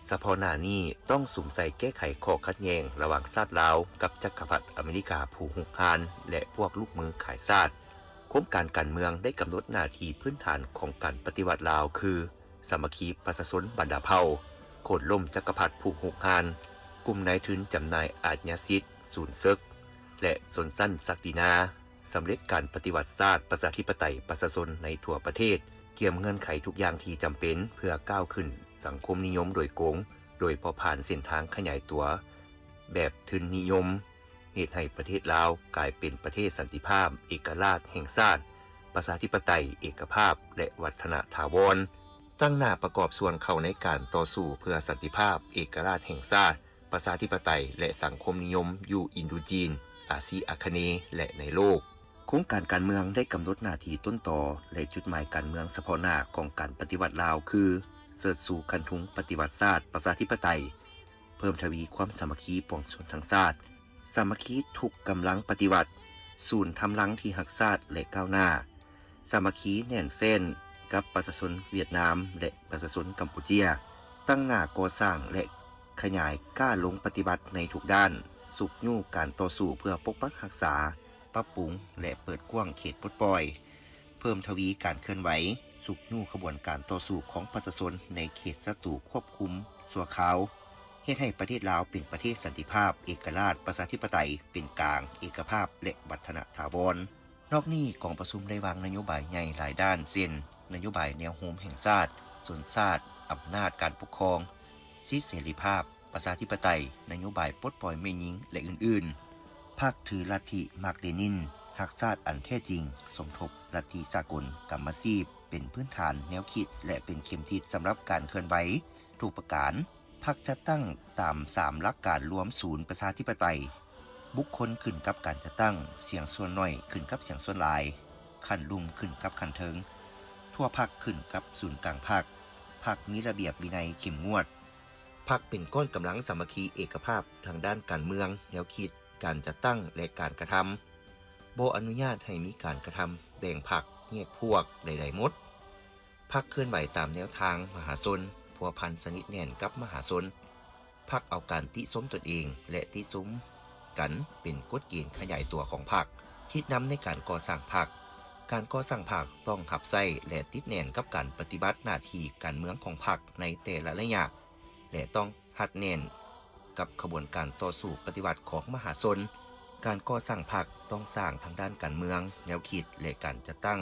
ສະເພາະໜ້ານີ້ຕ້ອງສຸມໃສ່ແກ້ໄຂຂໍ້ຂັດແຍ່ງລະຫວ່າງຊາດລາວກັບຈັກກະພັດອາເມລິກາຜູ້ຮຸກຮານ ແລະ ພວກລູກມືຂາຍຊາດ. ໂຄງການການເມືອງໄດ້ກຳນົດໜ້າທີ່ພື້ນຖານຂອງການປະຕິວັດລາວຄື ສາມັກຄີປະຊາຊົນບັນດາເຜົ່າ, ໂຄ່ນລົ້ມຈັກກະພັດຜູ້ຮຸກຮານ, ກຸ່ມນາຍທຶນຈຳໜ່າຍອາຍາສິດສູນເສິກ ແລະ ຊົນຊັ້ນສັກດີນາ, ສຳເລັດການປະຕິວັດຊາດປະຊາທິປະໄຕປະຊາຊົນໃນທົ່ວປະເທດ, ກຽມເງື່ອນໄຂທຸກຢ່າງທີ່ຈຳເປັນເພື່ອກ້າວຂຶ້ນສັງຄົມນິຍົມໂດຍກົງ, ໂດຍບໍ່ຜ່ານເສັ້ນທາງຂະຫຍາຍຕົວແບບທຶນນິຍົມ, ເຮັດໃຫ້ປະເທດລາວກາຍເປັນປະເທດສັນຕິພາບ, ເອກະລາດແຫ່ງຊາດ, ປະຊາທິປະໄຕ, ເອກະພາບ ແລະ ວັດທະນະຖາວອນ, ຕັ້ງໜ້າປະກອບສ່ວນເຂົ້າໃນການຕໍ່ສູ້ເພື່ອສັນຕິພາບ, ເອກະລາດແຫ່ງຊາດ, ປະຊາທິປະໄຕ ແລະ ສັງຄົມນິຍົມຢູ່ອິນໂດຈີນ, ອາຊີອາຄະເນ ແລະ ໃນໂລກ. ໂຄງການການເມືອງໄດ້ກຳນົດໜ້າທີ່ຕົ້ນຕໍ ແລະ ຈຸດໝາຍການເມືອງສະເພາະໜ້າຂອງການປະຕິວັດລາວຄື ເຊີດຊູຄັນທຸງປະຕິວັດຊາດປະຊາທິປະໄຕ, ເພີ່ມທະວີຄວາມສາມັກຄີປວງຊົນທັງຊາດ, ສາມັກຄີທຸກກຳລັງປະຕິວັດ, ສູນທຳລັງທີ່ຮັກຊາດ ແລະ ກ້າວໜ້າ, ສາມັກຄີແໜ້ນແຟ້ນກັບປະຊາຊົນຫວຽດນາມ ແລະ ປະຊາຊົນກຳປູເຈຍ, ຕັ້ງໜ້າກໍ່ສ້າງ ແລະ ຂະຫຍາຍກ້າລົງປະຕິບັດໃນທຸກດ້ານ, ຊຸກຍູ້ການຕໍ່ສູ້ເພື່ອປົກປັກຮັກສາ, ປັບປຸງ ແລະ ເປີດກວ້າງເຂດປົດປ່ອຍ, ເພີ່ມທະວີການເຄື່ອນໄຫວ, ຊຸກຍູ້ຂະບວນການຕໍ່ສູ້ຂອງປະຊາຊົນໃນເຂດສັດຕູຄວບຄຸມຊົ່ວຄາວ, ເຮັດໃຫ້ປະເທດລາວເປັນປະເທດສັນຕິພາບ, ເອກະລາດ, ປະຊາທິປະໄຕ, ເປັນກາງ, ເອກະພາບ ແລະ ວັດທະນະຖາວອນ. ນອກນີ້, ກອງປະຊຸມໄດ້ວາງນະໂຍບາຍໃຫຍ່ຫຼາຍດ້ານ ເຊັ່ນ ນະໂຍບາຍແນວໂຮມແຫ່ງຊາດ, ຊົນຊາດ, ອຳນາດການປົກຄອງ, ສິດເສລີພາບ, ປະຊາທິປະໄຕ, ນະໂຍບາຍປົດປ່ອຍແມ່ຍິງ ແລະ ອື່ນໆ. ພັກຖືລັດທິມາກເລນິນ, ຮັກຊາດອັນແທ້ຈິງ, ສົມທົບລັດທິສາກົນ, ກຳມະຊີບ ເປັນພື້ນຖານແນວຄິດ ແລະ ເປັນເຂັມທິດສຳລັບການເຄື່ອນໄຫວທຸກປະການ. ພັກຈັດຕັ້ງຕາມສາມຫຼັກການລວມສູນປະຊາທິປະໄຕ, ບຸກຄົນຂຶ້ນກັບການຈັດຕັ້ງ, ສຽງສ່ວນໜ້ອຍຂຶ້ນກັບສຽງສ່ວນຫຼາຍ, ຂັ້ນລຸ່ມຂຶ້ນກັບຂັ້ນເທິງ, ທົ່ວພັກຂຶ້ນກັບສູນກາງພັກ, ພັກມີລະບຽບວິໄນເຂັ້ມງວດ. ພັກເປັນກ້ອນກຳລັງສາມັກຄີເອກະພາບທາງດ້ານການເມືອງ, ແນວຄິດ, ການຈັດຕັ້ງ ແລະ ການກະທຳ, ບໍ່ອະນຸຍາດໃຫ້ມີການກະທຳແບ່ງພັກ, ແຍກພວກໃດໆໝົດ. ພັກເຄື່ອນໄຫວຕາມແນວທາງມະຫາຊົນ, ພົວພັນສະໜິດແໜ້ນກັບມະຫາຊົນ. ພັກເອົາການຕິຊົມຕົນເອງ ແລະ ຕິຊົມກັນເປັນກົດເກນຂະຫຍາຍຕົວຂອງພັກ, ທິດນຳໃນການກໍ່ສ້າງພັກ. ການກໍ່ສ້າງພັກຕ້ອງຮັບໃຊ້ ແລະ ຕິດແໜ້ນກັບການປະຕິບັດໜ້າທີ່ການເມືອງຂອງພັກໃນແຕ່ລະໄລຍະ ແລະ ຕ້ອງຮັດແໜ້ນກັບຂະບວນການຕໍ່ສູ້ປະຕິວັດຂອງມະຫາຊົນ. ການກໍ່ສ້າງພັກຕ້ອງສ້າງທາງດ້ານການເມືອງ, ແນວຄິດ ແລະ ການຈັດຕັ້ງ.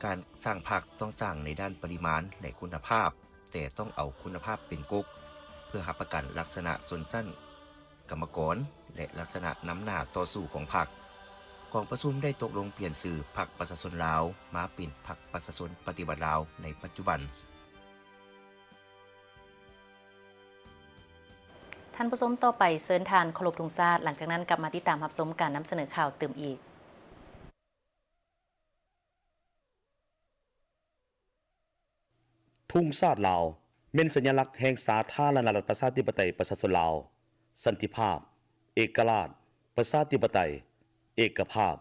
ການສ້າງພັກຕ້ອງສ້າງໃນດ້ານປະລິມານ ແລະ ຄຸນນະພາບ, ແຕ່ຕ້ອງເອົາຄຸນນະພາບເປັນກົກ ເພື່ອຮັບປະກັນລັກສະນະຊົນຊັ້ນກຳມະກອນ ແລະ ລັກສະນະນຳໜ້າຕໍ່ສູ້ຂອງພັກ. ກອງປະຊຸມໄດ້ຕົກລົງປ່ຽນຊື່ພັກປະຊາຊົນລາວ ມາເປັນພັກປະຊາຊົນປະຕິວັດລາວໃນປັດຈຸບັນ. ທ່ານຜູ້ຊົມ, ຕໍ່ໄປເຊີນທ່ານເຄົາລົບທຸງຊາດ, ຫຼັງຈາກນັ້ນກັບມາຕິດຕາມຮັບຊົມການນຳສະເໜີຂ່າວຕື່ມອີກ. ທຸງຊາດລາວ ແມ່ນສັນຍາລັກແຫ່ງສາທາລະນະລັດປະຊາທິປະໄຕປະຊາຊົນລາວ, ສັນຕິພາບ, ເອກະລາດ, ປະຊາທິປະໄຕ, ເອກະພາບ,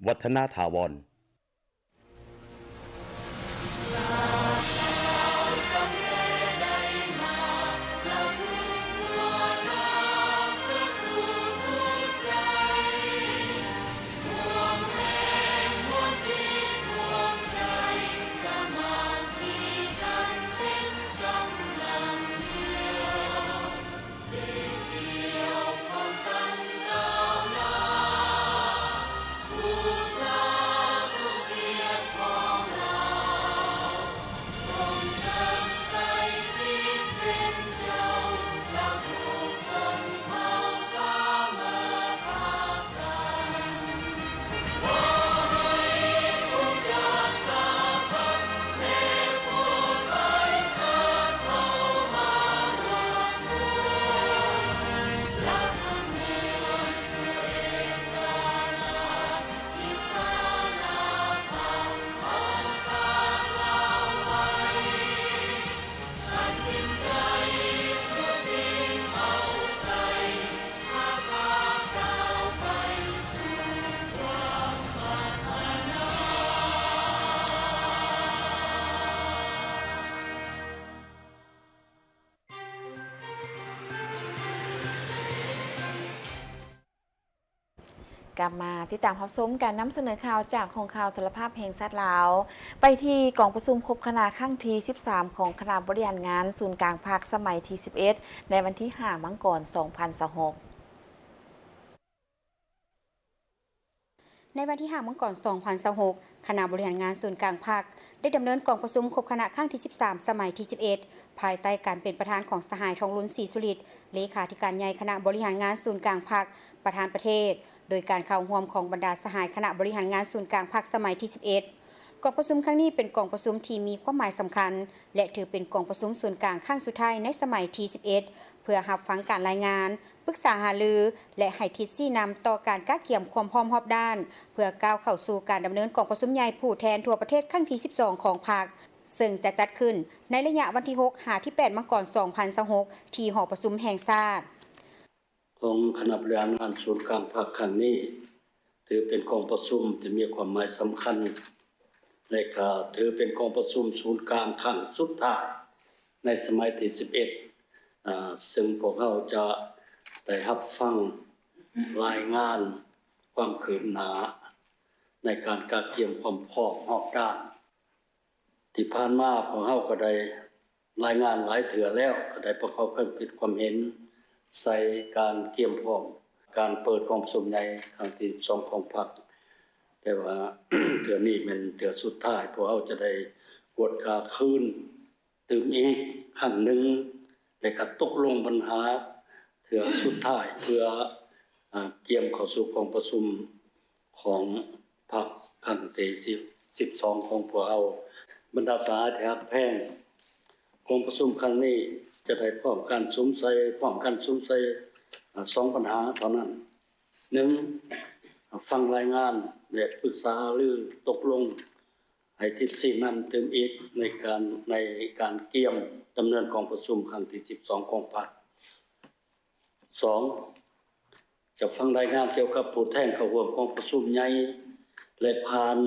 ວັດທະນະຖາວອນ. ກັບມາຕິດຕາມຮັບຊົມການນຳສະເໜີຂ່າວຈາກຫ້ອງຂ່າວໂທລະພາບແຫ່ງຊາດລາວ. ໄປທີ່ກອງປະຊຸມຄົບຄະນະຄັ້ງທີສິບສາມ ຂອງຄະນະບໍລິຫານງານສູນກາງພັກສະໄໝທີສິບເອັດ ໃນວັນທີຫ້າ ມັງກອນ ສອງພັນຊາວຫົກ. ໃນວັນທີຫ້າ ມັງກອນ ສອງພັນຊາວຫົກ ຄະນະບໍລິຫານງານສູນກາງພັກ ໄດ້ດຳເນີນກອງປະຊຸມຄົບຄະນະຄັ້ງທີສິບສາມ ສະໄໝທີສິບເອັດ ພາຍໃຕ້ການເປັນປະທານຂອງສະຫາຍ ທອງລຸນ ສີສຸລິດ ເລຂາທິການໃຫຍ່ຄະນະບໍລິຫານງານສູນກາງພັກ ປະທານປະເທດ, ໂດຍການເຂົ້າຮ່ວມຂອງບັນດາສະຫາຍຄະນະບໍລິຫານງານສູນກາງພັກສະໄໝທີສິບເອັດ. ກອງປະຊຸມຄັ້ງນີ້ເປັນກອງປະຊຸມທີ່ມີຄວາມໝາຍສຳຄັນ ແລະ ຖືເປັນກອງປະຊຸມສູນກາງຄັ້ງສຸດທ້າຍໃນສະໄໝທີສິບເອັດ ເພື່ອຮັບຟັງການລາຍງານ, ປຶກສາຫາລື ແລະ ໃຫ້ທິດຊີ້ນຳຕໍ່ການກະກຽມຄວາມພ້ອມຮອບດ້ານ ເພື່ອກ້າວເຂົ້າສູ່ການດຳເນີນກອງປະຊຸມໃຫຍ່ຜູ້ແທນທົ່ວປະເທດຄັ້ງທີສິບສອງ ຂອງພັກ, ເຊິ່ງຈະຈັດຂຶ້ນໃນໄລຍະວັນທີຫົກ ຫາ ທີແປດ ມັງກອນ ສອງພັນຊາວຫົກ ທີ່ຫໍປະຊຸມແຫ່ງຊາດ. ຂອງຄະນະບໍລິຫານງານສູນກາງພັກຄັ້ງນີ້ ຖືເປັນກອງປະຊຸມທີ່ມີຄວາມໝາຍສຳຄັນ ແລະ ກະຖືເປັນກອງປະຊຸມສູນກາງຄັ້ງສຸດທ້າຍໃນສະໄໝທີສິບເອັດ ອາ ເຊິ່ງພວກເຮົາຈະໄດ້ຮັບຟັງລາຍງານຄວາມຄືບໜ້າໃນການກະກຽມຄວາມພ້ອມຮອບດ້ານ. ທີ່ຜ່ານມາພວກເຮົາກໍໄດ້ລາຍງານຫຼາຍເທື່ອແລ້ວ, ກໍໄດ້ປະກອບຄວາມຄິດຄວາມເຫັນໃສ່ການກຽມພ້ອມການເປີດກອງປະຊຸມໃຫຍ່ຄັ້ງທີສິບສອງຂອງພັກ, ແຕ່ວ່າເທື່ອນີ້ແມ່ນເທື່ອສຸດທ້າຍ, ພວກເຮົາຈະໄດ້ກວດກາຄືນຕື່ມອີກຄັ້ງໜຶ່ງ ແລະ ກໍຕົກລົງບັນຫາເທື່ອສຸດທ້າຍ ເພື່ອ ອາ ກຽມເຂົ້າສູ່ກອງປະຊຸມ ຂອງພັກຄັ້ງທີສິບ ສິບສອງຂອງພວກເຮົາ. ບັນດາສະຫາຍທີ່ຮັກແພງ, ກອງປະຊຸມຄັ້ງນີ້ຈະໄດ້ພ້ອມກັນສຸມໃສ່ ພ້ອມກັນສຸມໃສ່ ອາ ສອງບັນຫາເທົ່ານັ້ນ. ໜຶ່ງ, ຟັງລາຍງານ ແລະ ປຶກສາຫາລືຕົກລົງ ໃຫ້ທິດຊີ້ນຳຕື່ມອີກໃນການ ໃນການກຽມດຳເນີນກອງປະຊຸມຄັ້ງທີສິບສອງຂອງພັກ. ສອງ, ຈະຟັງລາຍງານກ່ຽວກັບຜູ້ແທນເຂົ້າຮ່ວມກອງປະຊຸມໃຫຍ່ ແລະ ຜ່ານ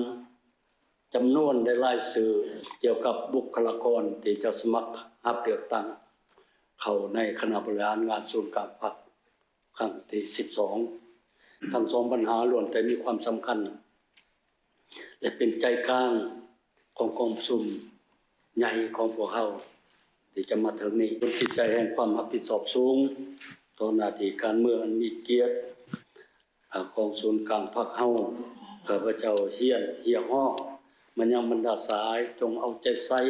ຈຳນວນ ແລະ ລາຍຊື່ກ່ຽວກັບບຸກຄະລາກອນທີ່ຈະສະໝັກຮັບເລືອກຕັ້ງເຂົ້າໃນຄະນະບໍລິຫານງານສູນກາງພັກ ຄັ້ງທີສິບສອງ. ທັງສອງບັນຫາລ້ວນແຕ່ມີຄວາມສຳຄັນ ແລະ ເປັນໃຈກາງຂອງກອງປະຊຸມໃຫຍ່ຂອງພວກເຮົາທີ່ຈະມາເຖິງນີ້. ດ້ວຍຈິດໃຈແຫ່ງຄວາມຮັບຜິດຊອບສູງຕໍ່ໜ້າທີ່ການເມືອງອັນມີກຽດ ອາ ຂອງສູນກາງພັກເຮົາ, ຂ້າພະເຈົ້າຮຽນຮຽກຮ້ອງມາຍັງບັນດາສາຍ ຈົ່ງເອົາໃຈໃສ່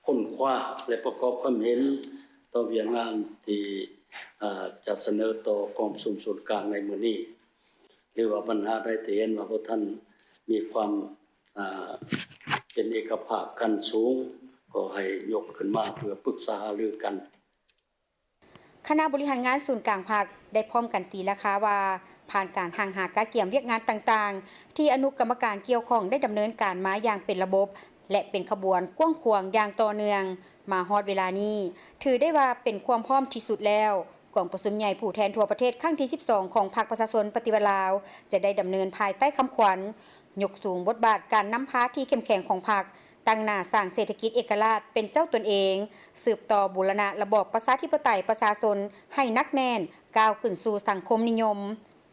ຄົ້ນຄວ້າ ແລະ ປະກອບຄວາມເຫັນຕໍ່ວຽກງານທີ່ ອາ ຈະສະເໜີຕໍ່ກອງປະຊຸມສູນກາງໃນມື້ນີ້, ຫຼືວ່າບັນຫາໃດທີ່ເຫັນວ່າບໍ່ທັນມີຄວາມ ອາ ເປັນເອກະພາບກັນສູງ ກໍໃຫ້ຍົກຂຶ້ນມາເພື່ອປຶກສາຫາລືກັນ. ຄະນະບໍລິຫານງານສູນກາງພັກໄດ້ພ້ອມກັນຕີລາຄາວ່າ ຜ່ານການຮັ່ງຫາກະກຽມວຽກງານຕ່າງໆ ທີ່ອະນຸກຳມະການກ່ຽວຂ້ອງໄດ້ດຳເນີນການມາຢ່າງເປັນລະບົບ ແລະ ເປັນຂະບວນກວ້າງຂວາງຢ່າງຕໍ່ເນື່ອງ ມາຮອດເວລານີ້ ຖືໄດ້ວ່າເປັນຄວາມພ້ອມທີ່ສຸດແລ້ວ. ກອງປະຊຸມໃຫຍ່ຜູ້ແທນທົ່ວປະເທດຄັ້ງທີສິບສອງຂອງພັກປະຊາຊົນປະຕິວັດລາວ ຈະໄດ້ດຳເນີນພາຍໃຕ້ຄຳຂວັນ ຍົກສູງບົດບາດການນຳພາທີ່ເຂັ້ມແຂງຂອງພັກ, ຕັ້ງໜ້າສ້າງເສດຖະກິດເອກະລາດເປັນເຈົ້າຕົນເອງ, ສືບຕໍ່ບູລະນະລະບອບປະຊາທິປະໄຕປະຊາຊົນໃຫ້ໜັກແໜ້ນ, ກ້າວຂຶ້ນສູ່ສັງຄົມນິຍົມ.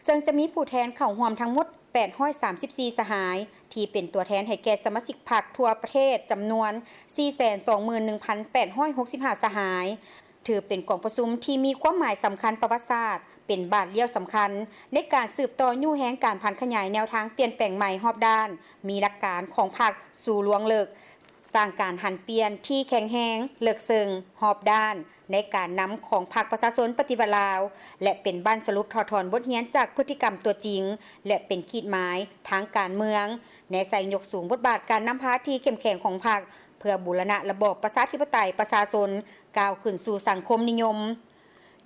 ເຊິ່ງຈະມີຜູ້ແທນເຂົ້າຮ່ວມທັງໝົດແປດຮ້ອຍສາມສິບສີ່ສະຫາຍ ທີ່ເປັນຕົວແທນໃຫ້ແກ່ສະມາຊິກພັກທົ່ວປະເທດຈຳນວນສີ່ແສນສອງໝື່ນໜຶ່ງພັນແປດຮ້ອຍຫົກສິບຫ້າສະຫາຍ. ຖືເປັນກອງປະຊຸມທີ່ມີຄວາມໝາຍສຳຄັນປະຫວັດສາດ, ເປັນບາດລ້ຽວສຳຄັນໃນການສືບຕໍ່ຍູ້ແຮງການຜັນຂະຫຍາຍແນວທາງປ່ຽນແປງໃໝ່ຮອບດ້ານ, ມີຫຼັກການຂອງພັກສູ່ລວງເລິກ, ສ້າງການຫັນປ່ຽນທີ່ແຂງແຮງ, ເລິກເຊິ່ງ, ຮອບດ້ານ ໃນການນຳຂອງພັກປະຊາຊົນປະຕິວັດລາວ ແລະ ເປັນບັ້ນສະຫຼຸບຖອດຖອນບົດຮຽນຈາກພຶດຕິກຳຕົວຈິງ ແລະ ເປັນຂີດໝາຍທາງການເມືອງ ແນໃສ່ຍົກສູງບົດບາດການນຳພາທີ່ເຂັ້ມແຂງຂອງພັກ ເພື່ອບູລະນະລະບອບປະຊາທິປະໄຕປະຊາຊົນ ກ້າວຂຶ້ນສູ່ສັງຄົມນິຍົມ.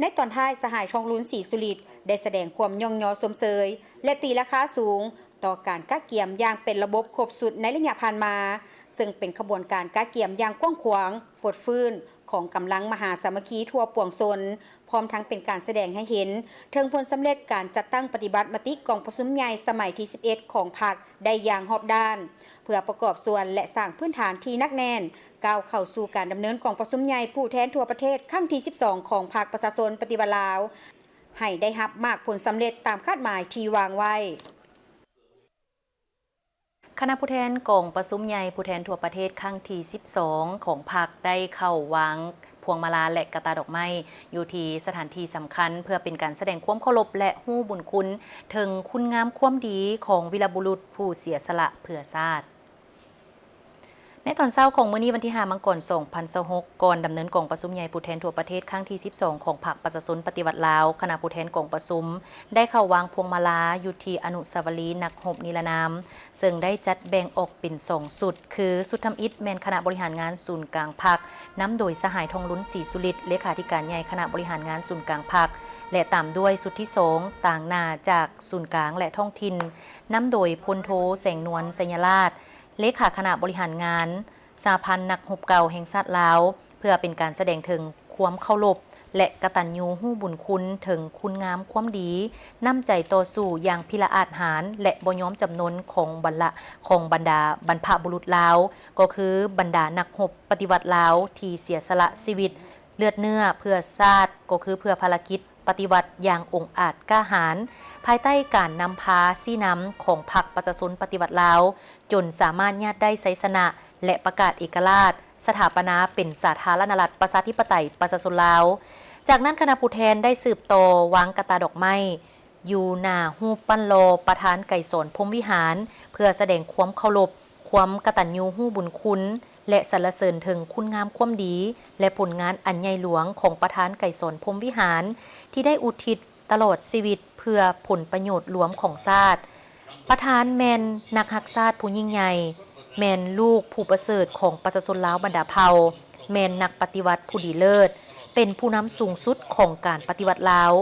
ໃນຕອນທ້າຍ, ສະຫາຍ ທອງລຸນ ສີສຸລິດ ໄດ້ສະແດງຄວາມຍ້ອງຍໍຊົມເຊີຍ ແລະ ຕີລາຄາສູງຕໍ່ການກະກຽມຢ່າງເປັນລະບົບຄົບຊຸດໃນໄລຍະຜ່ານມາ, ເຊິ່ງເປັນຂະບວນການກະກຽມຢ່າງກວ້າງຂວາງ, ຟົດຟື້ນຂອງກຳລັງມະຫາສາມັກຄີທົ່ວປວງຊົນ, ພ້ອມທັງເປັນການສະແດງໃຫ້ເຫັນເຖິງຜົນສຳເລັດການຈັດຕັ້ງປະຕິບັດມະຕິກອງປະຊຸມໃຫຍ່ສະໄໝທີສິບເອັດຂອງພັກໄດ້ຢ່າງຮອບດ້ານ, ເພື່ອປະກອບສ່ວນ ແລະ ສ້າງພື້ນຖານທີ່ໜັກແໜ້ນ ກ້າວເຂົ້າສູ່ການດຳເນີນກອງປະຊຸມໃຫຍ່ຜູ້ແທນທົ່ວປະເທດຄັ້ງທີສິບສອງຂອງພັກປະຊາຊົນປະຕິວັດລາວ. ໃຫ້ໄດ້ຮັບໝາກຜົນສຳເລັດຕາມຄາດໝາຍທີ່ວາງໄວ້. ຄະນະຜູ້ແທນກອງປະຊຸມໃຫຍ່ຜູ້ແທນທົ່ວປະເທດຄັ້ງທີສິບສອງຂອງພັກ ໄດ້ເຂົ້າວາງພວງມາລາ ແລະ ກະຕ່າດອກໄມ້ ຢູ່ທີ່ສະຖານທີ່ສຳຄັນ ເພື່ອເປັນການສະແດງຄວາມເຄົາລົບ ແລະ ຮູ້ບຸນຄຸນເຖິງຄຸນງາມຄວາມດີຂອງວີລະບຸລຸດຜູ້ເສຍສະຫຼະເພື່ອຊາດ. ໃນຕອນເຊົ້າຂອງມື້ນີ້ ວັນທີຫ້າ ມັງກອນ ສອງພັນຊາວຫົກ ກ່ອນດຳເນີນກອງປະຊຸມໃຫຍ່ຜູ້ແທນທົ່ວປະເທດຄັ້ງທີສິບສອງຂອງພັກປະຊາຊົນປະຕິວັດລາວ, ຄະນະຜູ້ແທນກອງປະຊຸມ ໄດ້ເຂົ້າວາງພວງມາລາຢູ່ທີ່ອະນຸສາວະລີນັກຮົບນິລະນາມ, ເຊິ່ງໄດ້ຈັດແບ່ງອອກເປັນສອງຊຸດ ຄື ຊຸດທຳອິດແມ່ນຄະນະບໍລິຫານງານສູນກາງພັກ ນຳໂດຍສະຫາຍ ທອງລຸນ ສີສຸລິດ ເລຂາທິການໃຫຍ່ຄະນະບໍລິຫານງານສູນກາງພັກ ແລະ ຕາມດ້ວຍຊຸດທີສອງ ຕາງໜ້າຈາກສູນກາງ ແລະ ທ້ອງຖິ່ນ ນຳໂດຍ ພົນໂທ ແສງນວນ ໄຊຍະລາດ ເລຂາຄະນະບໍລິຫານງານສະຫະພັນນັກຮົບເກົ່າແຫ່ງຊາດລາວ ເພື່ອເປັນການສະແດງເຖິງຄວາມເຄົາລົບ ແລະ ກະຕັນຍູຮູ້ບຸນຄຸນເຖິງຄຸນງາມຄວາມດີ, ນ້ຳໃຈຕໍ່ສູ້ຢ່າງພິລະອາດຫານ ແລະ ບໍ່ຍອມຈຳນົນຂອງບັນລະ ຂອງບັນດາບັນພະບຸລຸດລາວ, ກໍຄືບັນດານັກຮົບປະຕິວັດລາວທີ່ເສຍສະຫຼະຊີວິດເລືອດເນື້ອເພື່ອຊາດ, ກໍຄືເພື່ອພາລະກິດ ປະຕິວັດຢ່າງອົງອາດກ້າຫານ, ພາຍໃຕ້ການນຳພາຊີ້ນຳຂອງພັກປະຊາຊົນປະຕິວັດລາວ, ຈົນສາມາດຍາດໄດ້ໄຊຊະນະ ແລະ ປະກາດເອກະລາດ, ສະຖາປະນາເປັນສາທາລະນະລັດປະຊາທິປະໄຕປະຊາຊົນລາວ. ຈາກນັ້ນ, ຄະນະຜູ້ແທນໄດ້ສືບຕໍ່ວາງກະຕ່າດອກໄມ້ ຢູ່ໜ້າຮູບປັ້ນຫຼໍ່ປະທານໄກສອນ ພົມວິຫານ ເພື່ອສະແດງຄວາມເຄົາລົບ, ຄວາມກະຕັນຍູຮູ້ບຸນຄຸນ ແລະ ສັນລະເສີນເຖິງຄຸນງາມຄວາມດີ ແລະ ຜົນງານອັນໃຫຍ່ຫຼວງຂອງປະທານໄກສອນ ພົມວິຫານ ທີ່ໄດ້ອຸທິດຕະຫຼອດຊີວິດເພື່ອຜົນປະໂຫຍດລວມຂອງຊາດ. ປະທານແມ່ນນັກຮັກຊາດຜູ້ຍິ່ງໃຫຍ່, ແມ່ນລູກຜູ້ປະເສີດຂອງປະຊາຊົນລາວບັນດາເຜົ່າ, ແມ່ນນັກປະຕິວັດຜູ້ດີເລີດ, ເປັນຜູ້ນຳສູງສຸດຂອງການປະຕິວັດລາວ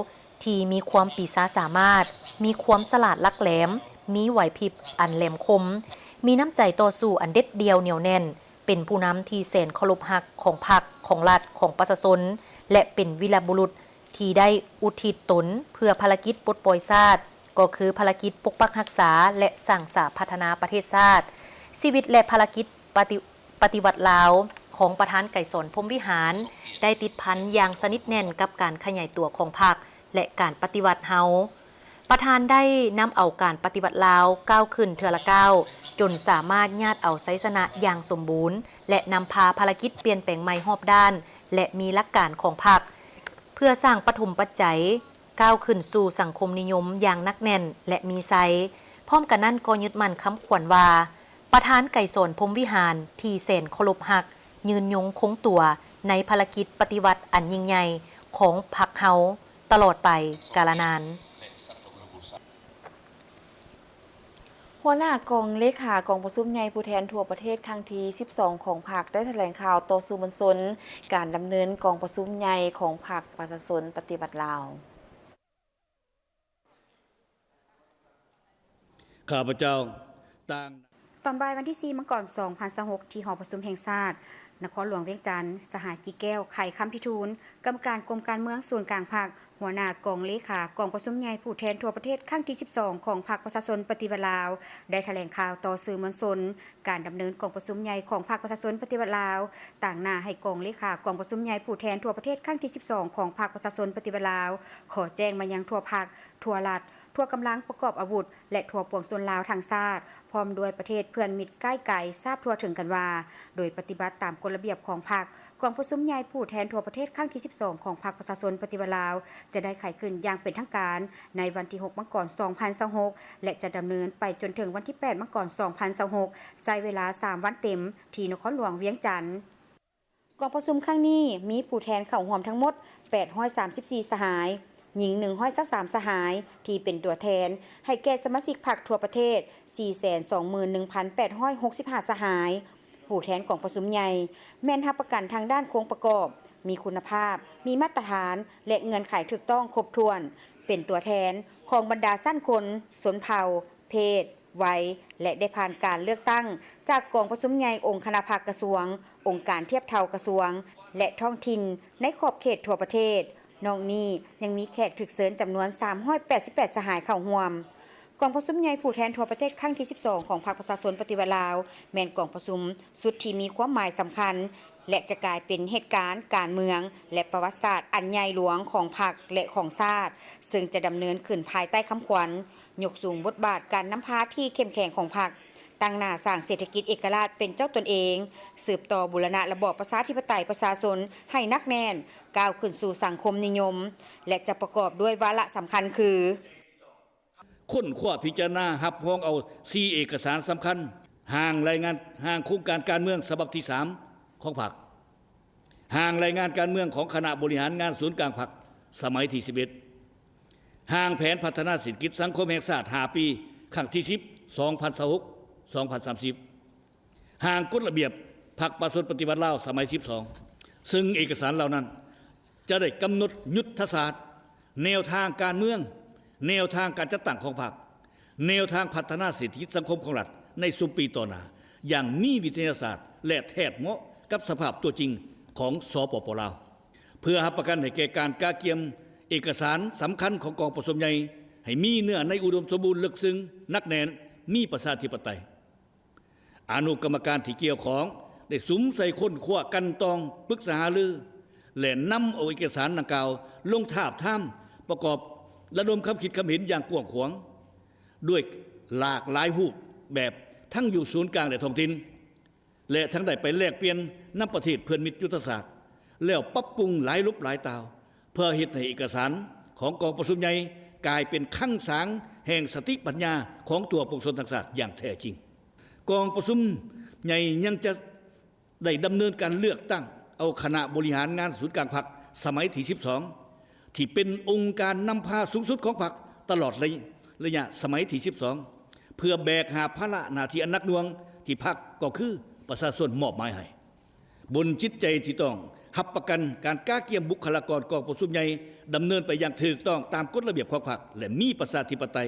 ທີ່ມີຄວາມປີຊາສາມາດ, ມີຄວາມສະຫຼາດຫຼັກແຫຼມ, ມີໄຫວພິບອັນແຫຼມຄົມ, ມີນ້ຳໃຈຕໍ່ສູ້ອັນເດັດດ່ຽວໜຽວແໜ້ນ, ເປັນຜູ້ນຳທີ່ແສນເຄົາລົບຮັກຂອງພັກ, ຂອງລັດ, ຂອງປະຊາຊົນ ແລະ ເປັນວີລະບຸລຸດທີ່ໄດ້ອຸທິດຕົນເພື່ອພາລະກິດປົດປ່ອຍຊາດ, ກໍຄືພາລະກິດປົກປັກຮັກສາ ແລະ ສ້າງສາພັດທະນາປະເທດຊາດ. ຊີວິດ ແລະ ພາລະກິດປະຕິ ປະຕິວັດລາວຂອງປະທານໄກສອນ ພົມວິຫານ ໄດ້ຕິດພັນຢ່າງສະໜິດແໜ້ນກັບການຂະຫຍາຍຕົວຂອງພັກ ແລະ ການປະຕິວັດເຮົາ. ປະທານໄດ້ນຳເອົາການປະຕິວັດລາວກ້າວຂຶ້ນເທື່ອລະກ້າວ, ຈົນສາມາດຍາດເອົາໄຊຊະນະຢ່າງສົມບູນ ແລະ ນຳພາພາລະກິດປ່ຽນແປງໃໝ່ຮອບດ້ານ ແລະ ມີຫຼັກການຂອງພັກ ເພື່ອສ້າງປະຖົມປັດໄຈ ກ້າວຂຶ້ນສູ່ສັງຄົມນິຍົມຢ່າງໜັກແໜ້ນ ແລະ ມີໄຊ. ພ້ອມກັນນັ້ນກໍຍຶດໝັ້ນຄຳຂວັນວ່າ ປະທານໄກສອນ ພົມວິຫານ ທີ່ແສນເຄົາລົບຮັກ ຍືນຍົງຄົງຕົວໃນພາລະກິດປະຕິວັດອັນຍິ່ງໃຫຍ່ຂອງພັກເຮົາຕະຫຼອດໄປກາລະນານ. ຫົວໜ້າກອງເລຂາກອງປະຊຸມໃຫຍ່ຜູ້ແທນທົ່ວປະເທດຄັ້ງທີສິບສອງຂອງພັກ ໄດ້ຖະແຫຼງຂ່າວຕໍ່ສື່ມວນຊົນ ການດຳເນີນກອງປະຊຸມໃຫຍ່ຂອງພັກປະຊາຊົນປະຕິວັດລາວ. ຂ້າພະເຈົ້າຕ່າງ ຕອນບ່າຍວັນທີສີ່ ມັງກອນ ສອງພັນຊາວຫົກ ທີ່ຫໍປະຊຸມແຫ່ງຊາດ ນະຄອນຫຼວງວຽງຈັນ, ສະຫາຍ ກິແກ້ວ ໄຂຄຳພິທູນ, ກຳມະການກົມການເມືອງສູນກາງພັກ, ຫົວໜ້າກອງເລຂາກອງປະຊຸມໃຫຍ່ຜູ້ແທນທົ່ວປະເທດຄັ້ງທີສິບສອງຂອງພັກປະຊາຊົນປະຕິວັດລາວ ໄດ້ຖະແຫຼງຂ່າວຕໍ່ສື່ມວນຊົນ ການດຳເນີນກອງປະຊຸມໃຫຍ່ຂອງພັກປະຊາຊົນປະຕິວັດລາວ, ຕາງໜ້າໃຫ້ກອງເລຂາກອງປະຊຸມໃຫຍ່ຜູ້ແທນທົ່ວປະເທດຄັ້ງທີສິບສອງຂອງພັກປະຊາຊົນປະຕິວັດລາວ ຂໍແຈ້ງມາຍັງທົ່ວພັກ, ທົ່ວລັດ, ທົ່ວກຳລັງປະກອບອາວຸດ ແລະ ທົ່ວປວງຊົນລາວທັງຊາດ, ພ້ອມດ້ວຍປະເທດເພື່ອນມິດໃກ້ໄກ ຊາບທົ່ວເຖິງກັນວ່າ ໂດຍປະຕິບັດຕາມກົດລະບຽບຂອງພັກ, ກອງປະຊຸມໃຫຍ່ຜູ້ແທນທົ່ວປະເທດຄັ້ງທີສິບສອງຂອງພັກປະຊາຊົນປະຕິວັດລາວ ຈະໄດ້ໄຂຂຶ້ນຢ່າງເປັນທາງການໃນວັນທີຫົກ ມັງກອນ ສອງພັນຊາວຫົກ ແລະ ຈະດຳເນີນໄປຈົນເຖິງວັນທີແປດ ມັງກອນ ສອງພັນຊາວຫົກ ໃຊ້ເວລາສາມວັນເຕັມ ທີ່ນະຄອນຫຼວງວຽງຈັນ. ກອງປະຊຸມຄັ້ງນີ້ມີຜູ້ແທນເຂົ້າຮ່ວມທັງໝົດ ແປດຮ້ອຍສາມສິບສີ່ ສະຫາຍ, ຍິງ ໜຶ່ງຮ້ອຍຊາວສາມ ສະຫາຍ ທີ່ເປັນຕົວແທນໃຫ້ແກ່ສະມາຊິກພັກທົ່ວປະເທດ ສີ່ແສນສອງໝື່ນໜຶ່ງພັນແປດຮ້ອຍຫົກສິບຫ້າ ສະຫາຍ. ຜູ້ແທນກອງປະຊຸມໃຫຍ່ແມ່ນຮັບປະກັນທາງດ້ານໂຄງປະກອບ, ມີຄຸນນະພາບ, ມີມາດຕະຖານ ແລະ ເງື່ອນໄຂຖືກຕ້ອງຄົບຖ້ວນ, ເປັນຕົວແທນຂອງບັນດາຊັ້ນຄົນ, ຊົນເຜົ່າ, ເພດ, ໄວ ແລະ ໄດ້ຜ່ານການເລືອກຕັ້ງຈາກກອງປະຊຸມໃຫຍ່ອົງຄະນະພັກກະຊວງ, ອົງການທຽບເທົ່າກະຊວງ ແລະ ທ້ອງຖິ່ນໃນຂອບເຂດທົ່ວປະເທດ. ນອກນີ້ຍັງມີແຂກຖືກເຊີນຈຳນວນສາມຮ້ອຍແປດສິບແປດສະຫາຍເຂົ້າຮ່ວມ. ກອງປະຊຸມໃຫຍ່ຜູ້ແທນທົ່ວປະເທດຄັ້ງທີສິບສອງຂອງພັກປະຊາຊົນປະຕິວັດລາວ ແມ່ນກອງປະຊຸມຊຸດທີ່ມີຄວາມໝາຍສຳຄັນ ແລະ ຈະກາຍເປັນເຫດການການເມືອງ ແລະ ປະຫວັດສາດອັນໃຫຍ່ຫຼວງຂອງພັກ ແລະ ຂອງຊາດ, ເຊິ່ງຈະດຳເນີນຂຶ້ນພາຍໃຕ້ຄຳຂວັນ ຍົກສູງບົດບາດການນຳພາທີ່ເຂັ້ມແຂງຂອງພັກ, ຕັ້ງໜ້າສ້າງເສດຖະກິດເອກະລາດເປັນເຈົ້າຕົນເອງ, ສືບຕໍ່ບູລະນະລະບອບປະຊາທິປະໄຕປະຊາຊົນໃຫ້ໜັກແໜ້ນ, ກ້າວຂຶ້ນສູ່ສັງຄົມນິຍົມ ແລະ ຈະປະກອບດ້ວຍວາລະສຳຄັນຄື. ຄົ້ນຄວ້າພິຈາລະນາຮັບຮອງເອົາສີ່ເອກະສານສຳຄັນ, ຮ່າງລາຍງານ, ຮ່າງໂຄງການການເມືອງສະບັບທີສາມຂອງພັກ, ຮ່າງລາຍງານການເມືອງຂອງຄະນະບໍລິຫານງານສູນກາງພັກສະໄໝທີສິບເອັດ, ຮ່າງແຜນພັດທະນາເສດຖະກິດສັງຄົມແຫ່ງຊາດຫ້າປີ ຄັ້ງທີສິບ ສອງພັນຊາວຫົກ ສອງພັນສາມສິບ. ຮ່າງກົດລະບຽບພັກປະຊາຊົນປະຕິວັດລາວສະໄໝທີສິບສອງ ເຊິ່ງເອກະສານເຫຼົ່ານັ້ນຈະໄດ້ກຳນົດຍຸດທະສາດ, ແນວທາງການເມືອງ, ແນວທາງການຈັດຕັ້ງຂອງພັກ, ແນວທາງພັດທະນາເສດຖະກິດສັງຄົມຂອງລັດໃນຊຸມປີຕໍ່ໜ້າ ຢ່າງມີວິທະຍາສາດ ແລະ ແທດເໝາະກັບສະພາບຕົວຈິງຂອງ ສປປ ລາວ, ເພື່ອຮັບປະກັນໃຫ້ແກ່ການກະກຽມເອກະສານສຳຄັນຂອງກອງປະຊຸມໃຫຍ່ ໃຫ້ມີເນື້ອໃນອຸດົມສົມບູນ, ເລິກເຊິ່ງ, ໜັກແໜ້ນ, ມີປະຊາທິປະໄຕ. ອະນຸກຳມະການທີ່ກ່ຽວຂ້ອງໄດ້ສຸມໃສ່ຄົ້ນຄວ້າ, ກັ່ນຕອງ, ປຶກສາຫາລື ແລະ ນຳເອົາເອກະສານດັ່ງກ່າວລົງທາບທາມ, ປະກອບລະດົມຄຳຄິດຄຳເຫັນຢ່າງກວ້າງຂວາງ, ດ້ວຍຫຼາກຫຼາຍຮູບແບບ ທັງຢູ່ສູນກາງ ແລະ ທ້ອງຖິ່ນ ແລະ ທັງໄດ້ໄປແລກປ່ຽນນຳປະເທດເພື່ອນມິດຍຸດທະສາດ, ແລ້ວປັບປຸງຫຼາຍລົບຫຼາຍຕ່າວ ເພື່ອເຮັດໃຫ້ເອກະສານຂອງກອງປະຊຸມໃຫຍ່ກາຍເປັນຄັງສາງແຫ່ງສະຕິປັນຍາຂອງທົ່ວປວງຊົນທັງຊາດຢ່າງແທ້ຈິງ. ກອງປະຊຸມໃຫຍ່ຍັງຈະໄດ້ດຳເນີນການເລືອກຕັ້ງເອົາຄະນະບໍລິຫານງານສູນກາງພັກສະໄໝທີສິບສອງ ທີ່ເປັນອົງການນຳພາສູງສຸດຂອງພັກຕະຫຼອດໄລຍະ, ໄລຍະສະໄໝທີສິບສອງ ເພື່ອແບກຫາບພາລະໜ້າທີ່ອັນໜັກໜ່ວງທີ່ພັກ ກໍຄືປະຊາຊົນມອບໝາຍໃຫ້. ບົນຈິດໃຈທີ່ຕ້ອງຮັບປະກັນການກະກຽມບຸກຄະລາກອນກອງປະຊຸມໃຫຍ່ດຳເນີນໄປຢ່າງຖືກຕ້ອງຕາມກົດລະບຽບຂອງພັກ ແລະ ມີປະຊາທິປະໄຕ.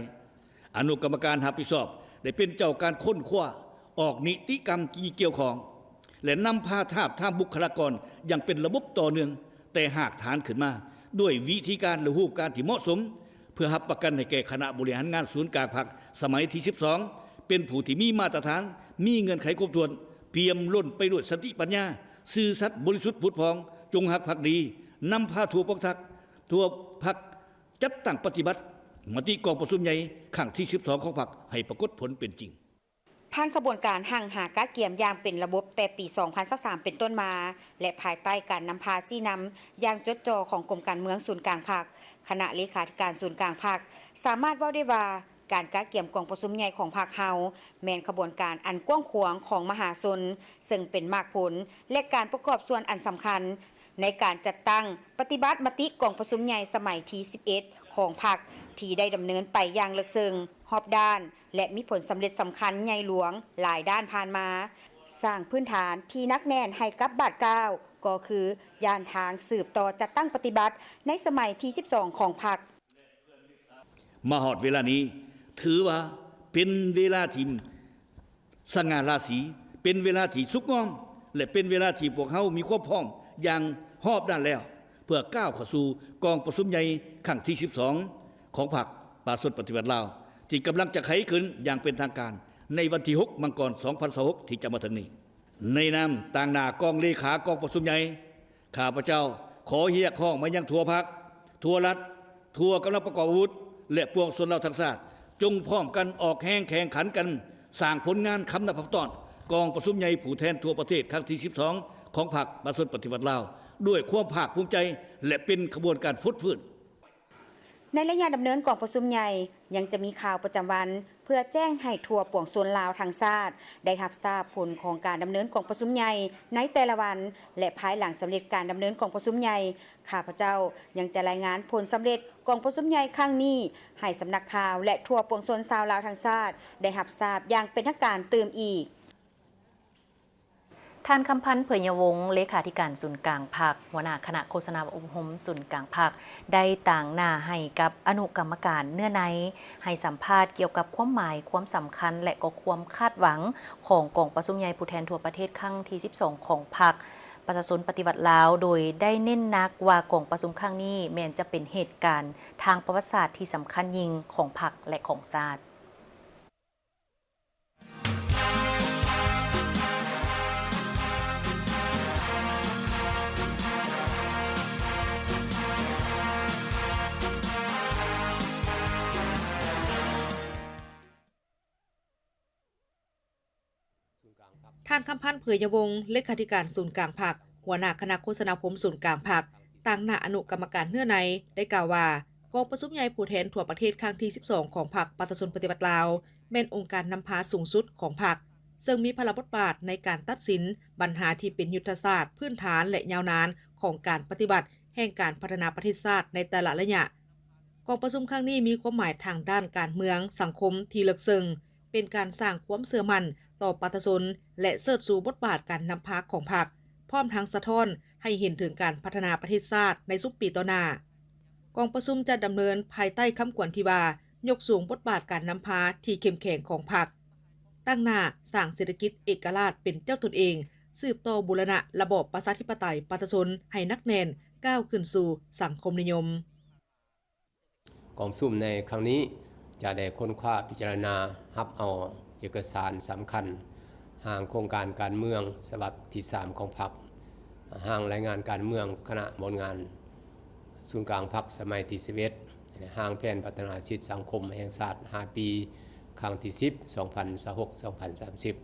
ອະນຸກຳມະການຮັບຜິດຊອບໄດ້ເປັນເຈົ້າການຄົ້ນຄວ້າ, ອອກນິຕິກຳທີ່ກ່ຽວຂ້ອງ ແລະ ນຳພາທາບທາມບຸກຄະລາກອນຢ່າງເປັນລະບົບຕໍ່ເນື່ອງແຕ່ຮາກຖານຂຶ້ນມາ ດ້ວຍວິທີການ ແລະ ຮູບການທີ່ເໝາະສົມ ເພື່ອຮັບປະກັນໃຫ້ແກ່ຄະນະບໍລິຫານງານສູນກາງພັກສະໄໝທີສິບສອງ ເປັນຜູ້ທີ່ມີມາດຕະຖານ, ມີເງື່ອນໄຂຄົບຖ້ວນ, ປ່ຽມລົ້ນໄປດ້ວຍສະຕິປັນຍາ, ຊື່ສັດ, ບໍລິສຸດ, ຜຸດຜ່ອງ, ຈົງຮັກພັກດີ, ນຳພາທົ່ວພັກ, ທົ່ວພັກ ຈັດຕັ້ງປະຕິບັດມະຕິກອງປະຊຸມໃຫຍ່ຄັ້ງທີສິບສອງຂອງພັກໃຫ້ປາກົດຜົນເປັນຈິງ. ຜ່ານຂະບວນການຮັ່ງຫາກະກຽມຢ່າງເປັນລະບົບແຕ່ປີສອງພັນຊາວສາມເປັນຕົ້ນມາ ແລະ ພາຍໃຕ້ການນຳພາຊີ້ນຳຢ່າງຈົດຈໍ່ຂອງກົມການເມືອງສູນກາງພັກ, ຄະນະເລຂາທິການສູນກາງພັກ ສາມາດເວົ້າໄດ້ວ່າ ການກະກຽມກອງປະຊຸມໃຫຍ່ຂອງພັກເຮົາ ແມ່ນຂະບວນການອັນກວ້າງຂວາງຂອງມະຫາຊົນ, ເຊິ່ງເປັນໝາກຜົນ ແລະ ການປະກອບສ່ວນອັນສຳຄັນ ໃນການຈັດຕັ້ງປະຕິບັດມະຕິກອງປະຊຸມໃຫຍ່ສະໄໝທີສິບເອັດຂອງພັກ ທີ່ໄດ້ດຳເນີນໄປຢ່າງເລິກເຊິ່ງ, ຮອບດ້ານ ແລະ ມີຜົນສຳເລັດສຳຄັນໃຫຍ່ຫຼວງຫຼາຍດ້ານຜ່ານມາ, ສ້າງພື້ນຖານທີ່ໜັກແໜ້ນໃຫ້ກັບບາດກ້າວ, ກໍຄືຢ້ານທາງສືບຕໍ່ຈັດຕັ້ງປະຕິບັດໃນສະໄໝທີສິບສອງຂອງພັກ. ມາຮອດເວລານີ້ ຖືວ່າເປັນເວລາທີ່ສະຫງ່າລາສີ, ເປັນເວລາທີ່ສຸກງອມ ແລະ ເປັນເວລາທີ່ພວກເຮົາມີຄວາມພ້ອມຢ່າງຮອບດ້ານແລ້ວ ເພື່ອກ້າວເຂົ້າສູ່ກອງປະຊຸມໃຫຍ່ຄັ້ງທີສິບສອງຂອງພັກປະຊາຊົນປະຕິວັດລາວ ທີ່ກຳລັງຈະໄຂຂຶ້ນຢ່າງເປັນທາງການໃນວັນທີຫົກ ມັງກອນ ສອງພັນຊາວຫົກ ທີ່ຈະມາເຖິງນີ້. ໃນນາມຕາງໜ້າກອງເລຂາກອງປະຊຸມໃຫຍ່, ຂ້າພະເຈົ້າຂໍຮຽກຮ້ອງມາຍັງທົ່ວພັກ, ທົ່ວລັດ, ທົ່ວກຳລັງປະກອບອາວຸດ ແລະ ປວງຊົນລາວທັງຊາດ, ຈົ່ງພ້ອມກັນອອກແຮງແຂ່ງຂັນກັນ ສ້າງຜົນງານຄຳນັບຄຳຕ້ອນກອງປະຊຸມໃຫຍ່ຜູ້ແທນທົ່ວປະເທດຄັ້ງທີສິບສອງຂອງພັກປະຊາຊົນປະຕິວັດລາວ ດ້ວຍຄວາມພາກພູມໃຈ ແລະ ເປັນຂະບວນການຟົດຟື້ນ. ໃນໄລຍະດຳເນີນກອງປະຊຸມໃຫຍ່ ຍັງຈະມີຂ່າວປະຈຳວັນ ເພື່ອແຈ້ງໃຫ້ທົ່ວປວງຊົນລາວທັງຊາດ ໄດ້ຮັບຊາບຜົນຂອງການດຳເນີນກອງປະຊຸມໃຫຍ່ໃນແຕ່ລະວັນ ແລະ ພາຍຫຼັງສຳເລັດການດຳເນີນກອງປະຊຸມໃຫຍ່, ຂ້າພະເຈົ້າຍັງຈະລາຍງານຜົນສຳເລັດກອງປະຊຸມໃຫຍ່ຄັ້ງນີ້ ໃຫ້ສຳນັກຂ່າວ ແລະ ທົ່ວປວງຊົນຊາວລາວທັງຊາດ ໄດ້ຮັບຊາບຢ່າງເປັນທາງການຕື່ມອີກ. ທ່ານ ຄຳພັນ ເຜີຍຍະວົງ ເລຂາທິການສູນກາງພັກ, ຫົວໜ້າຄະນະໂຄສະນາອົບຮົມສູນກາງພັກ ໄດ້ຕາງໜ້າໃຫ້ກັບອະນຸກຳມະການເນື້ອໃນ ໃຫ້ສຳພາດກ່ຽວກັບຄວາມໝາຍ, ຄວາມສຳຄັນ ແລະ ກໍຄວາມຄາດຫວັງຂອງກອງປະຊຸມໃຫຍ່ຜູ້ແທນທົ່ວປະເທດຄັ້ງທີສິບສອງຂອງພັກປະຊາຊົນປະຕິວັດລາວ, ໂດຍໄດ້ເນັ້ນໜັກວ່າກອງປະຊຸມຄັ້ງນີ້ແມ່ນຈະເປັນເຫດການທາງປະຫວັດສາດທີ່ສຳຄັນຍິ່ງຂອງພັກ ແລະ ຂອງຊາດ. ທ່ານ ຄຳພັນ ເຜີຍຍະວົງ ເລຂາທິການສູນກາງພັກ, ຫົວໜ້າຄະນະໂຄສະນາຄົມສູນກາງພັກ, ຕາງໜ້າອະນຸກຳມະການເນື້ອໃນ ໄດ້ກ່າວວ່າ ກອງປະຊຸມໃຫຍ່ຜູ້ແທນທົ່ວປະເທດຄັ້ງທີສິບສອງຂອງພັກປະຊາຊົນປະຕິວັດລາວ ແມ່ນອົງການນຳພາສູງສຸດຂອງພັກ, ເຊິ່ງມີພາລະບົດບາດໃນການຕັດສິນບັນຫາທີ່ເປັນຍຸດທະສາດພື້ນຖານ ແລະ ຍາວນານຂອງການປະຕິບັດແຫ່ງການພັດທະນາປະເທດຊາດໃນແຕ່ລະໄລຍະ. ກອງປະຊຸມຄັ້ງນີ້ມີຄວາມໝາຍທາງດ້ານການເມືອງ, ສັງຄົມທີ່ເລິກເຊິ່ງ, ເປັນການສ້າງຄວາມເຊື່ອໝັ້ນຕໍ່ປະຊາຊົນ ແລະ ເຊີດຊູບົດບາດການນຳພາຂອງພັກ, ພ້ອມທັງສະທ້ອນໃຫ້ເຫັນເຖິງການພັດທະນາປະເທດຊາດໃນຊຸມປີຕໍ່ໜ້າ. ກອງປະຊຸມຈະດຳເນີນພາຍໃຕ້ຄຳຂວັນທີ່ວ່າ ຍົກສູງບົດບາດການນຳພາທີ່ເຂັ້ມແຂງຂອງພັກ, ຕັ້ງໜ້າສ້າງເສດຖະກິດເອກະລາດເປັນເຈົ້າຕົນເອງ, ສືບຕໍ່ບູລະນະລະບອບປະຊາທິປະໄຕປະຊາຊົນໃຫ້ໜັກແໜ້ນ, ກ້າວຂຶ້ນສູ່ສັງຄົມນິຍົມ. ກອງປະຊຸມໃນຄັ້ງນີ້ຈະໄດ້ຄົ້ນຄວ້າພິຈາລະນາຮັບເອົາເອກະສານສຳຄັນ ຮ່າງໂຄງການການເມືອງສະບັບທີສາມຂອງພັກ, ຮ່າງລາຍງານການເມືອງຄະນະບໍລິຫານສູນກາງພັກສະໄໝທີສິບເອັດ, ຮ່າງແຜນພັດທະນາເສດຖະກິດສັງຄົມແຫ່ງຊາດຫ້າປີ ຄັ້ງທີສິບ ສອງພັນຊາວຫົກ ສອງພັນສາມສິບ,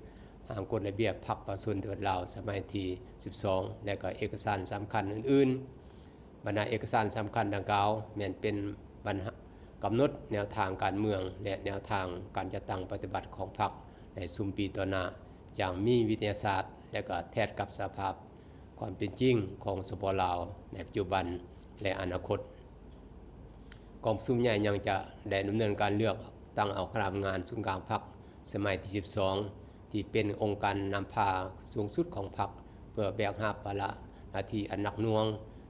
ຮ່າງກົດລະບຽບພັກປະຊາຊົນປະຕິວັດລາວສະໄໝທີສິບສອງ ແລະ ກໍເອກະສານສຳຄັນອື່ນໆ. ບັນດາເອກະສານສຳຄັນດັ່ງກ່າວ ແມ່ນເປັນບັນຫາກຳນົດແນວທາງການເມືອງ ແລະ ແນວທາງການຈັດຕັ້ງປະຕິບັດຂອງພັກໃນຊຸມປີຕໍ່ໜ້າ ຢ່າງມີວິທະຍາສາດ ແລະ ກໍແທດກັບສະພາບຄວາມເປັນຈິງຂອງ ສປປ ລາວ ໃນປັດຈຸບັນ ແລະ ອະນາຄົດ. ກອງປະຊຸມໃຫຍ່ຍັງຈະໄດ້ດຳເນີນການເລືອກຕັ້ງເອົາຄະນະພະນັກງານສູນກາງພັກສະໄໝທີສິບສອງ ທີ່ເປັນອົງການນຳພາສູງສຸດຂອງພັກ ເພື່ອແບກຫາບພາລະໜ້າທີ່ອັນໜັກໜ່ວງ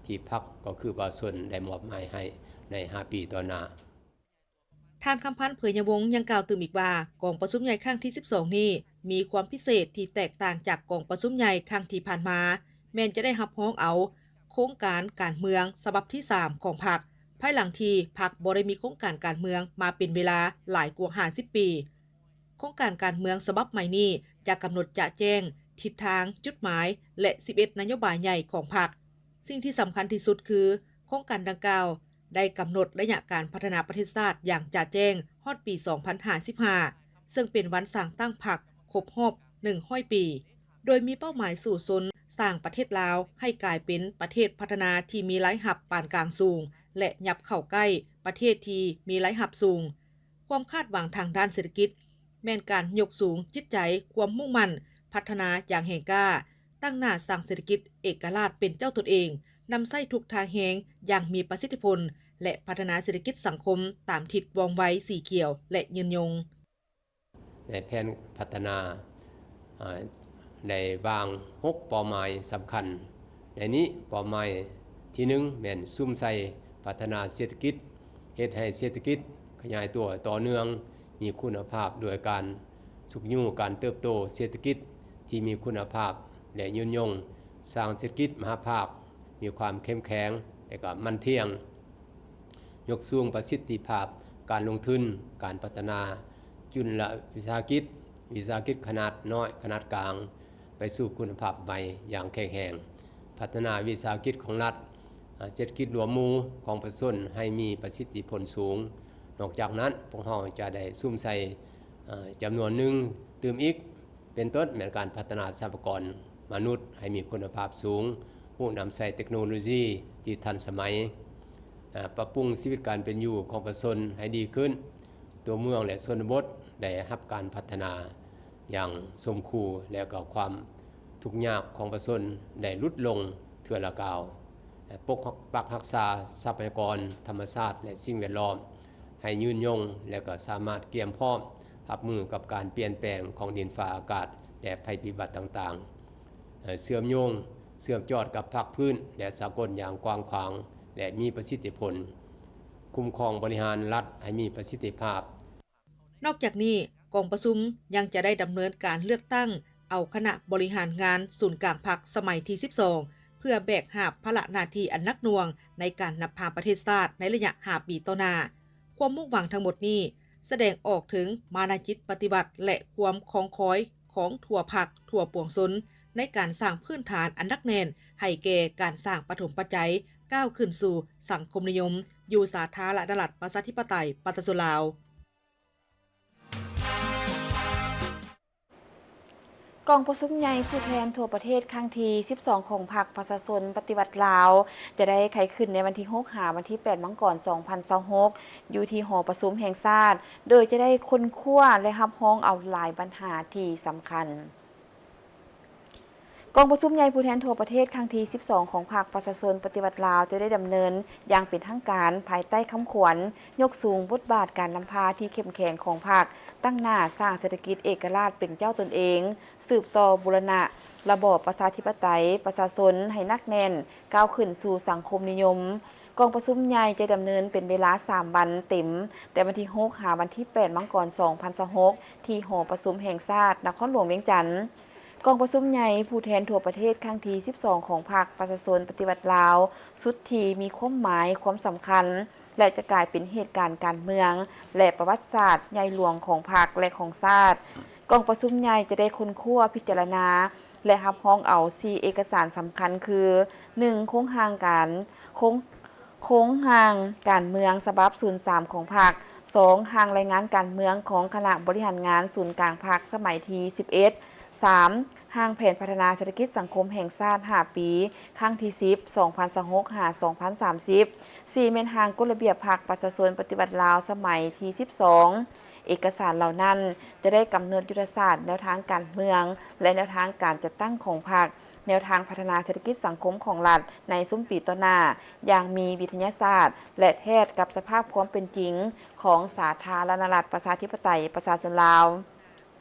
ທີ່ພັກ ກໍຄືປະຊາຊົນໄດ້ມອບໝາຍໃຫ້ໃນຫ້າປີຕໍ່ໜ້າ. ທ່ານ ຄຳພັນ ເຜີຍຍະວົງ ຍັງກ່າວຕື່ມອີກວ່າ ກອງປະຊຸມໃຫຍ່ຄັ້ງທີສິບສອງນີ້ ມີຄວາມພິເສດທີ່ແຕກຕ່າງຈາກກອງປະຊຸມໃຫຍ່ຄັ້ງທີ່ຜ່ານມາ ແມ່ນຈະໄດ້ຮັບຮອງເອົາໂຄງການການເມືອງສະບັບທີສາມຂອງພັກ ພາຍຫຼັງທີ່ພັກບໍ່ໄດ້ມີໂຄງການການເມືອງມາເປັນເວລາຫຼາຍກວ່າຫ້າສິບປີ. ໂຄງການການເມືອງສະບັບໃໝ່ນີ້ຈະກຳນົດຈະແຈ້ງທິດທາງ, ຈຸດໝາຍ ແລະ ສິບເອັດນະໂຍບາຍໃຫຍ່ຂອງພັກ. ສິ່ງທີ່ສຳຄັນທີ່ສຸດຄື ໂຄງການດັ່ງກ່າວໄດ້ກຳນົດໄລຍະການພັດທະນາປະເທດຊາດຢ່າງຈະແຈ້ງຮອດປີສອງພັນຫ້າສິບຫ້າ ເຊິ່ງເປັນວັນສ້າງຕັ້ງພັກຄົບຮອບໜຶ່ງຮ້ອຍປີ, ໂດຍມີເປົ້າໝາຍສູ້ຊົນສ້າງປະເທດລາວໃຫ້ກາຍເປັນປະເທດພັດທະນາທີ່ມີລາຍຮັບປານກາງສູງ ແລະ ຫຍັບເຂົ້າໃກ້ປະເທດທີ່ມີລາຍຮັບສູງ. ຄວາມຄາດຫວັງທາງດ້ານເສດຖະກິດ ແມ່ນການຍົກສູງຈິດໃຈຄວາມມຸ່ງໝັ້ນພັດທະນາຢ່າງແຮງກ້າ, ຕັ້ງໜ້າສ້າງເສດຖະກິດເອກະລາດເປັນເຈົ້າຕົນເອງ, ນຳໃຊ້ທຸກທ່າແຮງຢ່າງມີປະສິດທິຜົນ ແລະ ພັດທະນາເສດຖະກິດສັງຄົມຕາມທິດວ່ອງໄວ, ສີຂຽວ ແລະ ຍືນຍົງ. ໃນແຜນພັດທະນາ ອາ ໄດ້ວາງຫົກເປົ້າໝາຍສຳຄັນ. ໃນນີ້ເປົ້າໝາຍທີໜຶ່ງ ແມ່ນສຸມໃສ່ພັດທະນາເສດຖະກິດ, ເຮັດໃຫ້ເສດຖະກິດຂະຫຍາຍຕົວຕໍ່ເນື່ອງ, ມີຄຸນນະພາບ ດ້ວຍການຊຸກຍູ້ການເຕີບໂຕເສດຖະກິດທີ່ມີຄຸນນະພາບ ແລະ ຍືນຍົງ, ສ້າງເສດຖະກິດມະຫາພາກມີຄວາມເຂັ້ມແຂງ ແລະ ກໍໝັ້ນທ່ຽງ. ຍົກສູງປະສິດທິພາບການລົງທຶນ, ການພັດທະນາຈຸນລະວິສາຫະກິດ, ວິສາຫະກິດຂະໜາດນ້ອຍ, ຂະໜາດກາງ ໄປສູ່ຄຸນນະພາບໃໝ່ຢ່າງແຂງແຮງ, ພັດທະນາວິສາຫະກິດຂອງລັດ, ເສດຖະກິດລວມໝູ່ຂອງປະຊາຊົນໃຫ້ມີປະສິດທິຜົນສູງ. ນອກຈາກນັ້ນ, ພວກເຮົາຈະໄດ້ສຸມໃສ່ ເອີ ຈຳນວນໜຶ່ງຕື່ມອີກ ເປັນຕົ້ນແມ່ນການພັດທະນາຊັບພະຍາກອນມະນຸດໃຫ້ມີຄຸນນະພາບສູງ, ຮູ້ນຳໃຊ້ເຕັກໂນໂລຢີທີ່ທັນສະໄໝ, ເອີ ປັບປຸງຊີວິດການເປັນຢູ່ຂອງປະຊາຊົນໃຫ້ດີຂຶ້ນ, ຕົວເມືອງ ແລະ ຊົນນະບົດໄດ້ຮັບການພັດທະນາຢ່າງສົມຄູ່ ແລະ ກໍຄວາມທຸກຍາກຂອງປະຊາຊົນໄດ້ຫຼຸດລົງເທື່ອລະກ້າວ, ແລະ ປົກປັກຮັກສາຊັບພະຍາກອນທຳມະຊາດ ແລະ ສິ່ງແວດລ້ອມ ໃຫ້ຍືນຍົງ ແລະ ກໍສາມາດກຽມພ້ອມຮັບມືກັບການປ່ຽນແປງຂອງດິນຟ້າອາກາດ ແລະ ໄພພິບັດຕ່າງໆ, ເຊື່ອມໂຍງ ເຊື່ອມຈອດກັບພາກພື້ນ ແລະ ສາກົນຢ່າງກວ້າງຂວາງ ແລະ ມີປະສິດທິຜົນ, ຄຸ້ມຄອງບໍລິຫານລັດໃຫ້ມີປະສິດທິພາບ. ນອກຈາກນີ້, ກອງປະຊຸມຍັງຈະໄດ້ດຳເນີນການເລືອກຕັ້ງເອົາຄະນະບໍລິຫານງານສູນກາງພັກສະໄໝທີສິບສອງ ເພື່ອແບກຫາບພາລະໜ້າທີ່ອັນໜັກໜ່ວງໃນການນຳພາປະເທດຊາດໃນໄລຍະຫ້າປີຕໍ່ໜ້າ. ຄວາມມຸ່ງຫວັງທັງໝົດນີ້ ສະແດງອອກເຖິງມານະຈິດປະຕິວັດ ແລະ ຄວາມຄອງຄອຍຂອງທົ່ວພັກ, ທົ່ວປວງຊົນ ໃນການສ້າງພື້ນຖານອັນໜັກແໜ້ນໃຫ້ແກ່ການສ້າງປະຖົມປັດໄຈ ກ້າວຂຶ້ນສູ່ສັງຄົມນິຍົມ ຢູ່ສາທາລະນະລັດ ປະຊາທິປະໄຕ ປະຊາຊົນລາວ. ກອງປະຊຸມໃຫຍ່ຜູ້ແທນທົ່ວປະເທດຄັ້ງທີສິບສອງ ຂອງພັກປະຊາຊົນປະຕິວັດລາວ ຈະໄດ້ໄຂຂຶ້ນໃນວັນທີຫົກ ຫາວັນທີແປດ ມັງກອນ ສອງພັນຊາວຫົກ ຢູ່ທີ່ຫໍປະຊຸມແຫ່ງຊາດ, ໂດຍຈະໄດ້ຄົ້ນຄວ້າ ແລະ ຮັບຮອງເອົາຫຼາຍບັນຫາທີ່ສຳຄັນ. ກອງປະຊຸມໃຫຍ່ຜູ້ແທນທົ່ວປະເທດຄັ້ງທີສິບສອງ ຂອງພັກປະຊາຊົນປະຕິວັດລາວ ຈະໄດ້ດຳເນີນຢ່າງເປັນທາງການ ພາຍໃຕ້ຄຳຂວັນ ຍົກສູງບົດບາດການນຳພາທີ່ເຂັ້ມແຂງຂອງພັກ, ຕັ້ງໜ້າສ້າງເສດຖະກິດເອກະລາດເປັນເຈົ້າຕົນເອງ, ສືບຕໍ່ບູລະນະລະບອບປະຊາທິປະໄຕປະຊາຊົນໃຫ້ໜັກແໜ້ນ, ກ້າວຂຶ້ນສູ່ສັງຄົມນິຍົມ. ກອງປະຊຸມໃຫຍ່ຈະດຳເນີນເປັນເວລາສາມວັນເຕັມ, ແຕ່ວັນທີຫົກ ຫາວັນທີແປດ ມັງກອນ ສອງພັນຊາວຫົກ ທີ່ຫໍປະຊຸມແຫ່ງຊາດ ນະຄອນຫຼວງວຽງຈັນ. ກອງປະຊຸມໃຫຍ່ຜູ້ແທນທົ່ວປະເທດຄັ້ງທີສິບສອງ ຂອງພັກປະຊາຊົນປະຕິວັດລາວ ສຸດທີ່ມີຄວາມໝາຍ, ຄວາມສຳຄັນ ແລະ ຈະກາຍເປັນເຫດການການເມືອງ ແລະ ປະຫວັດສາດໃຫຍ່ຫຼວງຂອງພັກ ແລະ ຂອງຊາດ. ກອງປະຊຸມໃຫຍ່ຈະໄດ້ຄົ້ນຄວ້າ, ພິຈາລະນາ ແລະ ຮັບຮອງເອົາສີ່ເອກະສານສຳຄັນຄື ໜຶ່ງ ໂຄງຮ່າງການ ໂຄງ ໂຄງຮ່າງການເມືອງສະບັບສູນສາມຂອງພັກ, ສອງ ຮ່າງລາຍງານການເມືອງຂອງຄະນະບໍລິຫານງານສູນກາງພັກສະໄໝທີສິບເອັດ, ສາມ ຮ່າງແຜນພັດທະນາເສດຖະກິດສັງຄົມແຫ່ງຊາດຫ້າປີ ຄັ້ງທີສິບ ສອງພັນຊາວຫົກ ຫາ ສອງພັນສາມສິບ, ສີ່ ແມ່ນຮ່າງກົດລະບຽບພັກປະຊາຊົນປະຕິວັດລາວສະໄໝທີສິບສອງ. ເອກະສານເຫຼົ່ານັ້ນຈະໄດ້ກຳນົດຍຸດທະສາດ, ແນວທາງການເມືອງ ແລະ ແນວທາງການຈັດຕັ້ງຂອງພັກ, ແນວທາງພັດທະນາເສດຖະກິດສັງຄົມຂອງລັດໃນຊຸມປີຕໍ່ໜ້າ ຢ່າງມີວິທະຍາສາດ ແລະ ແທດກັບສະພາບຄວາມເປັນຈິງຂອງສາທາລະນະລັດປະຊາທິປະໄຕປະຊາຊົນລາວ.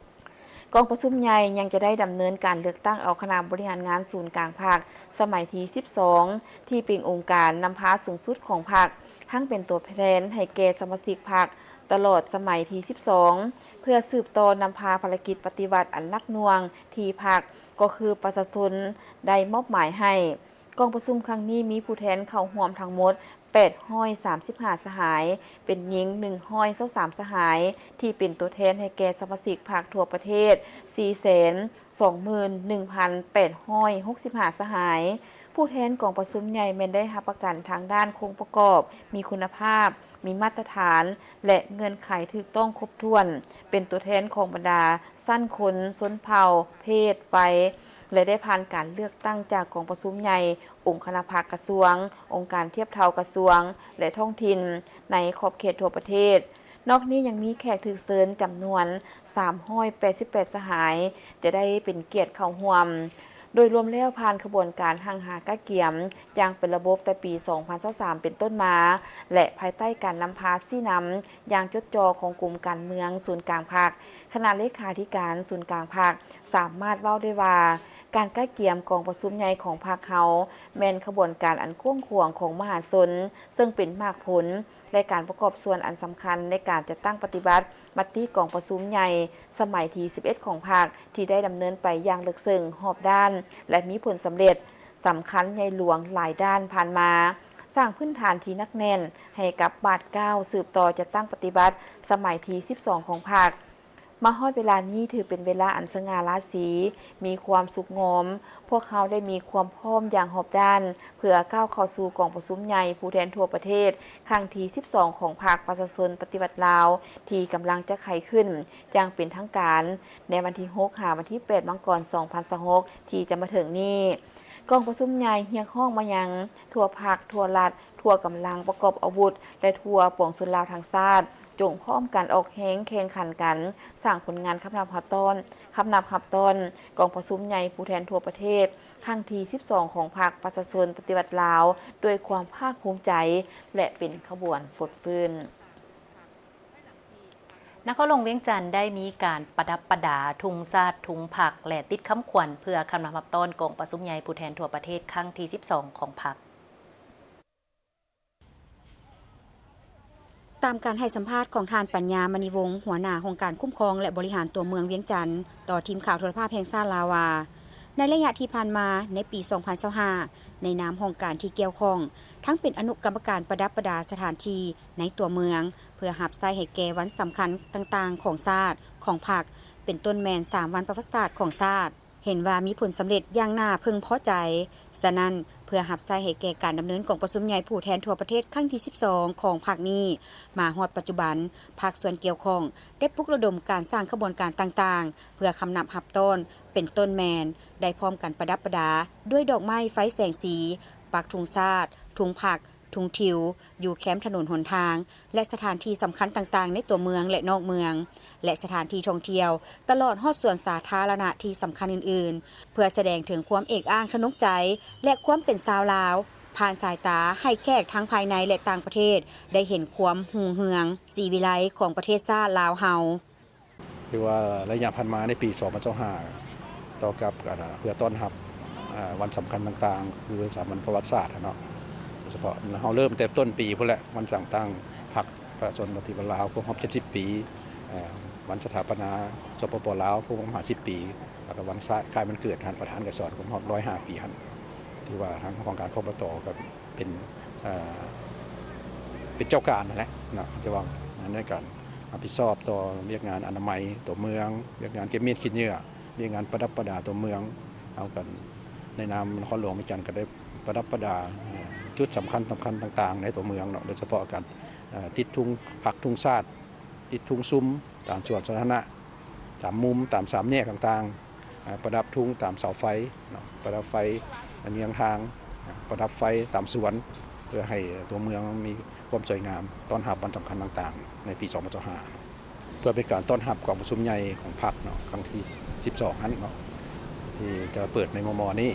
ກອງປະຊຸມໃຫຍ່ຍັງຈະໄດ້ດຳເນີນການເລືອກຕັ້ງເອົາຄະນະບໍລິຫານງານສູນກາງພັກສະໄໝທີສິບສອງ ທີ່ເປັນອົງການນຳພາສູງສຸດຂອງພັກ, ທັງເປັນຕົວແທນໃຫ້ແກ່ສະມາຊິກພັກຕະຫຼອດສະໄໝທີສິບສອງ ເພື່ອສືບຕໍ່ນຳພາພາລະກິດປະຕິວັດອັນໜັກໜ່ວງທີ່ພັກ ກໍຄືປະຊາຊົນໄດ້ມອບໝາຍໃຫ້. ກອງປະຊຸມຄັ້ງນີ້ມີຜູ້ແທນເຂົ້າຮ່ວມທັງໝົດແປດຮ້ອຍສາມສິບຫ້າສະຫາຍ, ເປັນຍິງໜຶ່ງຮ້ອຍຊາວສາມສະຫາຍ, ທີ່ເປັນຕົວແທນໃຫ້ແກ່ສະມາຊິກພັກທົ່ວປະເທດສີ່ແສນສອງໝື່ນໜຶ່ງພັນແປດຮ້ອຍຫົກສິບຫ້າສະຫາຍ. ຜູ້ແທນກອງປະຊຸມໃຫຍ່ແມ່ນໄດ້ຮັບປະກັນທາງດ້ານໂຄງປະກອບ, ມີຄຸນນະພາບ, ມີມາດຕະຖານ ແລະ ເງື່ອນໄຂຖືກຕ້ອງຄົບຖ້ວນ, ເປັນຕົວແທນຂອງບັນດາຊັ້ນຄົນ, ຊົນເຜົ່າ, ເພດ, ໄວ ແລະ ໄດ້ຜ່ານການເລືອກຕັ້ງຈາກກອງປະຊຸມໃຫຍ່ອົງຄະນະພັກກະຊວງ, ອົງການທຽບເທົ່າກະຊວງ ແລະ ທ້ອງຖິ່ນໃນຂອບເຂດທົ່ວປະເທດ. ນອກນີ້ຍັງມີແຂກຖືກເຊີນຈຳນວນສາມຮ້ອຍແປດສິບແປດສະຫາຍ ຈະໄດ້ເປັນກຽດເຂົ້າຮ່ວມ. ໂດຍລວມແລ້ວ, ຜ່ານຂະບວນການຮັ່ງຫາກະກຽມຢ່າງເປັນລະບົບແຕ່ປີສອງພັນຊາວສາມເປັນຕົ້ນມາ ແລະ ພາຍໃຕ້ການນຳພາຊີ້ນຳຢ່າງຈົດຈໍ່ຂອງກົມການເມືອງສູນກາງພັກ, ຄະນະເລຂາທິການສູນກາງພັກ ສາມາດເວົ້າໄດ້ວ່າ ການກະກຽມກອງປະຊຸມໃຫຍ່ຂອງພັກເຮົາ ແມ່ນຂະບວນການອັນກວ້າງຂວາງຂອງມະຫາຊົນ, ເຊິ່ງເປັນໝາກຜົນ ແລະ ການປະກອບສ່ວນອັນສຳຄັນໃນການຈັດຕັ້ງປະຕິບັດມະຕິກອງປະຊຸມໃຫຍ່ສະໄໝທີສິບເອັດຂອງພັກ ທີ່ໄດ້ດຳເນີນໄປຢ່າງເລິກເຊິ່ງ, ຮອບດ້ານ ແລະ ມີຜົນສຳເລັດສຳຄັນໃຫຍ່ຫຼວງຫຼາຍດ້ານຜ່ານມາ, ສ້າງພື້ນຖານທີ່ໜັກແໜ້ນໃຫ້ກັບບາດກ້າວສືບຕໍ່ຈັດຕັ້ງປະຕິບັດສະໄໝທີສິບສອງຂອງພັກ. ມາຮອດເວລານີ້ຖືເປັນເວລາອັນສະຫງ່າລາສີ, ມີຄວາມສຸກງອມ. ພວກເຮົາໄດ້ມີຄວາມພ້ອມຢ່າງຮອບດ້ານ ເພື່ອກ້າວເຂົ້າສູ່ກອງປະຊຸມໃຫຍ່ຜູ້ແທນທົ່ວປະເທດຄັ້ງທີສິບສອງຂອງພັກປະຊາຊົນປະຕິວັດລາວ ທີ່ກຳລັງຈະໄຂຂຶ້ນຢ່າງເປັນທາງການໃນວັນທີຫົກ ຫາວັນທີແປດ ມັງກອນ ສອງພັນຊາວຫົກ ທີ່ຈະມາເຖິງນີ້. ກອງປະຊຸມໃຫຍ່ຮຽກຮ້ອງມາຍັງທົ່ວພັກ, ທົ່ວລັດ, ທົ່ວກຳລັງປະກອບອາວຸດ ແລະ ທົ່ວປວງຊົນລາວທັງຊາດ ຈົ່ງພ້ອມກັນອອກແຮງແຂ່ງຂັນກັນ ສ້າງຜົນງານຄຳນັບຮັບຕ້ອນ, ຄຳນັບຮັບຕ້ອນ. ກອງປະຊຸມໃຫຍ່ຜູ້ແທນທົ່ວປະເທດຄັ້ງທີສິບສອງຂອງພັກປະຊາຊົນປະຕິວັດລາວ ດ້ວຍຄວາມພາກພູມໃຈ ແລະ ເປັນຂະບວນຟົດຟື້ນ. ນະຄອນຫຼວງວຽງຈັນໄດ້ມີການປະດັບປະດາທຸງຊາດ, ທຸງພັກ ແລະ ຕິດຄຳຂວັນເພື່ອຄຳນັບຮັບຕ້ອນກອງປະຊຸມໃຫຍ່ຜູ້ແທນທົ່ວປະເທດຄັ້ງທີສິບສອງຂອງພັກ. ຕາມການໃຫ້ສຳພາດຂອງທ່ານ ປັນຍາ ມະນີວົງ ຫົວໜ້າຫ້ອງການຄຸ້ມຄອງ ແລະ ບໍລິຫານຕົວເມືອງວຽງຈັນ ຕໍ່ທີມຂ່າວໂທລະພາບແຫ່ງຊາດລາວວ່າ, ໃນໄລຍະທີ່ຜ່ານມາ, ໃນປີສອງພັນຊາວຫ້າ ໃນນາມຫ້ອງການທີ່ກ່ຽວຂ້ອງ, ທັງເປັນອະນຸກຳມະການປະດັບປະດາສະຖານທີ່ໃນຕົວເມືອງ ເພື່ອຮັບໃຊ້ໃຫ້ແກ່ວັນສຳຄັນຕ່າງໆຂອງຊາດ, ຂອງພັກ, ເປັນຕົ້ນແມ່ນສາມວັນປະຫວັດສາດຂອງຊາດ. ເຫັນວ່າມີຜົນສຳເລັດຢ່າງໜ້າເພິ່ງພໍໃຈ. ສະນັ້ນ, ເພື່ອຮັບໃຊ້ໃຫ້ແກ່ການດຳເນີນກອງປະຊຸມໃຫຍ່ຜູ້ແທນທົ່ວປະເທດຄັ້ງທີສິບສອງຂອງພັກນີ້ ມາຮອດປັດຈຸບັນ, ພາກສ່ວນກ່ຽວຂ້ອງໄດ້ປຸກລະດົມການສ້າງຂະບວນການຕ່າງໆ ເພື່ອຄຳນັບຮັບຕ້ອນ ເປັນຕົ້ນແມ່ນ ໄດ້ພ້ອມກັນປະດັບປະດາດ້ວຍດອກໄມ້ໄຟແສງສີ, ປັກທຸງຊາດ, ທຸງພັກ, ທຸງທິວ ຢູ່ແຄມຖະໜົນຫົນທາງ ແລະ ສະຖານທີ່ສຳຄັນຕ່າງໆໃນຕົວເມືອງ ແລະ ນອກເມືອງ ແລະ ສະຖານທີ່ທ່ອງທ່ຽວ ຕະຫຼອດຮອດສວນສາທາລະນະທີ່ສຳຄັນອື່ນໆ ເພື່ອສະແດງເຖິງຄວາມເອກອ້າງທະນົງໃຈ ແລະ ຄວາມເປັນຊາວລາວ ຜ່ານສາຍຕາໃຫ້ແຂກທັງພາຍໃນ ແລະ ຕ່າງປະເທດ ໄດ້ເຫັນຄວາມຮຸ່ງເຮືອງສີວິໄລຂອງປະເທດຊາດລາວເຮົາ. ຖືວ່າໄລຍະຜ່ານມາໃນປີສອງພັນຊາວຫ້າ ຕໍ່ກັບ ອັນ ເພື່ອຕ້ອນຮັບ ອາ ວັນສຳຄັນຕ່າງໆ ຄືສາມວັນປະຫວັດສາດເນາະ ໂດຍສະເພາະເຮົາເລີ່ມແຕ່ຕົ້ນປີພຸ້ນແຫຼະ ວັນຈັດຕັ້ງພັກປະຊາຊົນປະຕິວັດລາວຄົບຮອບເຈັດສິບປີ, ອາ ວັນສະຖາປະນາ ສປປ ລາວຄົບຮອບຫ້າສິບປີ ແລ້ວກໍວັນຄ້າຍວັນເກີດທ່ານປະທານໄກສອນຄົບຮອບຮ້ອຍຫ້າປີຫັ້ນ ຖືວ່າທາງຫ້ອງການ ຄບຕ ກໍ ເປັນ ເອີ ເປັນເຈົ້າການຫັ້ນແຫຼະເນາະ ທີ່ວ່າໃນການຮັບຜິດຊອບຕໍ່ວຽກງານອະນາໄມຕົວເມືອງ, ວຽກງານເກັບມ້ຽນຂີ້ເຫຍື້ອ, ວຽກງານປະດັບປະດາຕົວເມືອງ. ເຮົາກໍໃນນາມນະຄອນຫຼວງວຽງຈັນກໍໄດ້ປະດັບປະດາ ເອີ ຈຸດສຳຄັນ, ສຳຄັນຕ່າງໆໃນຕົວເມືອງເນາະ, ໂດຍສະເພາະການ ເອີ ຕິດທຸງພັກທຸງຊາດ, ຕິດທຸງຊຸມຕາມສວນສາທາລະນະ, ຕາມມຸມ, ຕາມສາມແຍກຕ່າງໆ. ອ່າ ປະດັບທຸງຕາມເສົາໄຟເນາະ, ປະດັບໄຟເຍືອງທາງ, ປະດັບໄຟຕາມສວນ ເພື່ອໃຫ້ຕົວເມືອງມີຄວາມສວຍງາມ ຕ້ອນຮັບວັນສຳຄັນຕ່າງໆໃນປີສອງພັນຊາວຫ້າ ເພື່ອເປັນການຕ້ອນຮັບກອງປະຊຸມໃຫຍ່ຂອງພັກເນາະ ຄັ້ງທີສິບສອງຫັ້ນເນາະ ທີ່ຈະເປີດໃນມໍ່ໆນີ້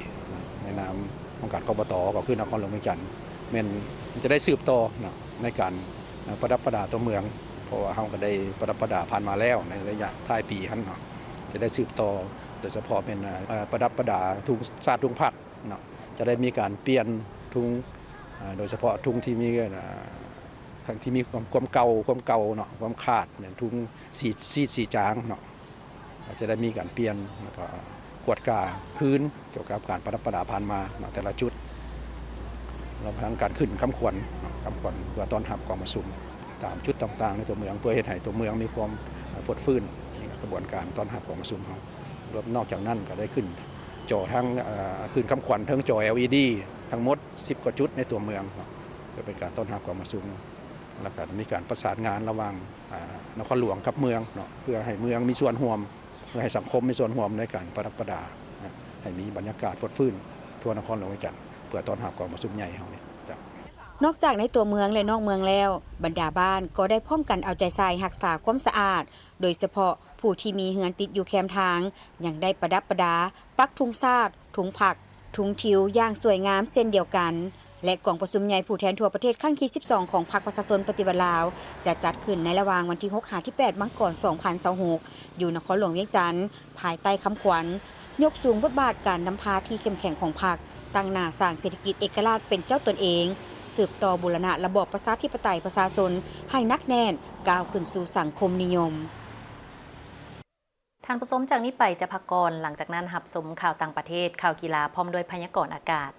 ໃນນາມຂອງການ ຄບຕ ກໍຄືນະຄອນຫຼວງວຽງຈັນ ແມ່ນຈະໄດ້ສືບຕໍ່ເນາະ ໃນການ ເອີ ປະດັບປະດາຕົວເມືອງ ເພາະວ່າເຮົາກໍໄດ້ປະດັບປະດາຜ່ານມາແລ້ວໃນໄລຍະທ້າຍປີຫັ້ນເນາະ ຈະໄດ້ສືບຕໍ່ ໂດຍສະເພາະແມ່ນ ເອີ ປະດັບປະດາທຸງຊາດທຸງພັກເນາະ ຈະໄດ້ມີການປ່ຽນທຸງ ເອີ ໂດຍສະເພາະທຸງທີ່ມີ ເອີ ທີ່ມີຄວາມເກົ່າ ຄວາມເກົ່າເນາະ ຄວາມຂາດ ແມ່ນທຸງສີ ສີດ ສີຈາງເນາະ ກໍຈະໄດ້ມີການປ່ຽນ ແລ້ວກໍກວດກາຄືນກ່ຽວກັບການປະດັບປະດາຜ່ານມາເນາະ ແຕ່ລະຈຸດ ລວມທັງການຂຶ້ນຄຳຂວັນເນາະ ຄຳຂວັນເພື່ອຕ້ອນຮັບກອງປະຊຸມ ຕາມຈຸດຕ່າງໆໃນຕົວເມືອງ ເພື່ອເຮັດໃຫ້ຕົວເມືອງມີຄວາມ ເອີ ຟົດຟື້ນ ໃນຂະບວນການຕ້ອນຮັບກອງປະຊຸມເຮົາ. ລວມ ນອກຈາກນັ້ນກໍໄດ້ຂຶ້ນຈໍທັງ ເອີ ຂຶ້ນຄຳຂວັນເທິງຈໍ ແອລອີດີ ທັງໝົດສິບກວ່າຈຸດໃນຕົວເມືອງເນາະ ເພື່ອເປັນການຕ້ອນຮັບກອງປະຊຸມ ແລ້ວກໍມີການປະສານງານລະຫວ່າງ ອາ ນະຄອນຫຼວງກັບເມືອງເນາະ ເພື່ອໃຫ້ເມືອງມີສ່ວນຮ່ວມ ເພື່ອໃຫ້ສັງຄົມມີສ່ວນຮ່ວມໃນການປະດັບປະດາ ໃຫ້ມີບັນຍາກາດຟົດຟື້ນທົ່ວນະຄອນຫຼວງວຽງຈັນ ເພື່ອຕ້ອນຮັບກອງປະຊຸມໃຫຍ່ເຮົານີ້. ເຈົ້າ. ນອກຈາກໃນຕົວເມືອງ ແລະ ນອກເມືອງແລ້ວ, ບັນດາບ້ານກໍໄດ້ພ້ອມກັນເອົາໃຈໃສ່ຮັກສາຄວາມສະອາດ, ໂດຍສະເພາະຜູ້ທີ່ມີເຮືອນຕິດຢູ່ແຄມທາງ ຍັງໄດ້ປະດັບປະດາ, ປັກທຸງຊາດ, ທຸງພັກ, ທຸງທິວຢ່າງສວຍງາມເຊັ່ນດຽວກັນ ແລະ ກອງປະຊຸມໃຫຍ່ຜູ້ແທນທົ່ວປະເທດຄັ້ງທີສິບສອງຂອງພັກປະຊາຊົນປະຕິວັດລາວ ຈະຈັດຂຶ້ນໃນລະຫວ່າງວັນທີຫົກຫາທີແປດມັງກອນສອງພັນຊາວຫົກ ຢູ່ນະຄອນຫຼວງວຽງຈັນ ພາຍໃຕ້ຄຳຂວັນ ຍົກສູງບົດບາດການນຳພາທີ່ເຂັ້ມແຂງຂອງພັກ, ຕັ້ງໜ້າສ້າງເສດຖະກິດເອກະລາດເປັນເຈົ້າຕົນເອງ, ສືບຕໍ່ບູລະນະລະບອບປະຊາທິປະໄຕປະຊາຊົນໃຫ້ໜັກແໜ້ນ, ກ້າວຂຶ້ນສູ່ສັງຄົມນິຍົມ. ທ່ານຜູ້ຊົມ, ຈາກນີ້ໄປຈະພັກກ່ອນ, ຫຼັງຈາກນັ້ນຮັບຊົມຂ່າວຕ່າງປະເທດ, ຂ່າວກິລາ ພ້ອມດ້ວຍພະຍາກອນອາກາດ.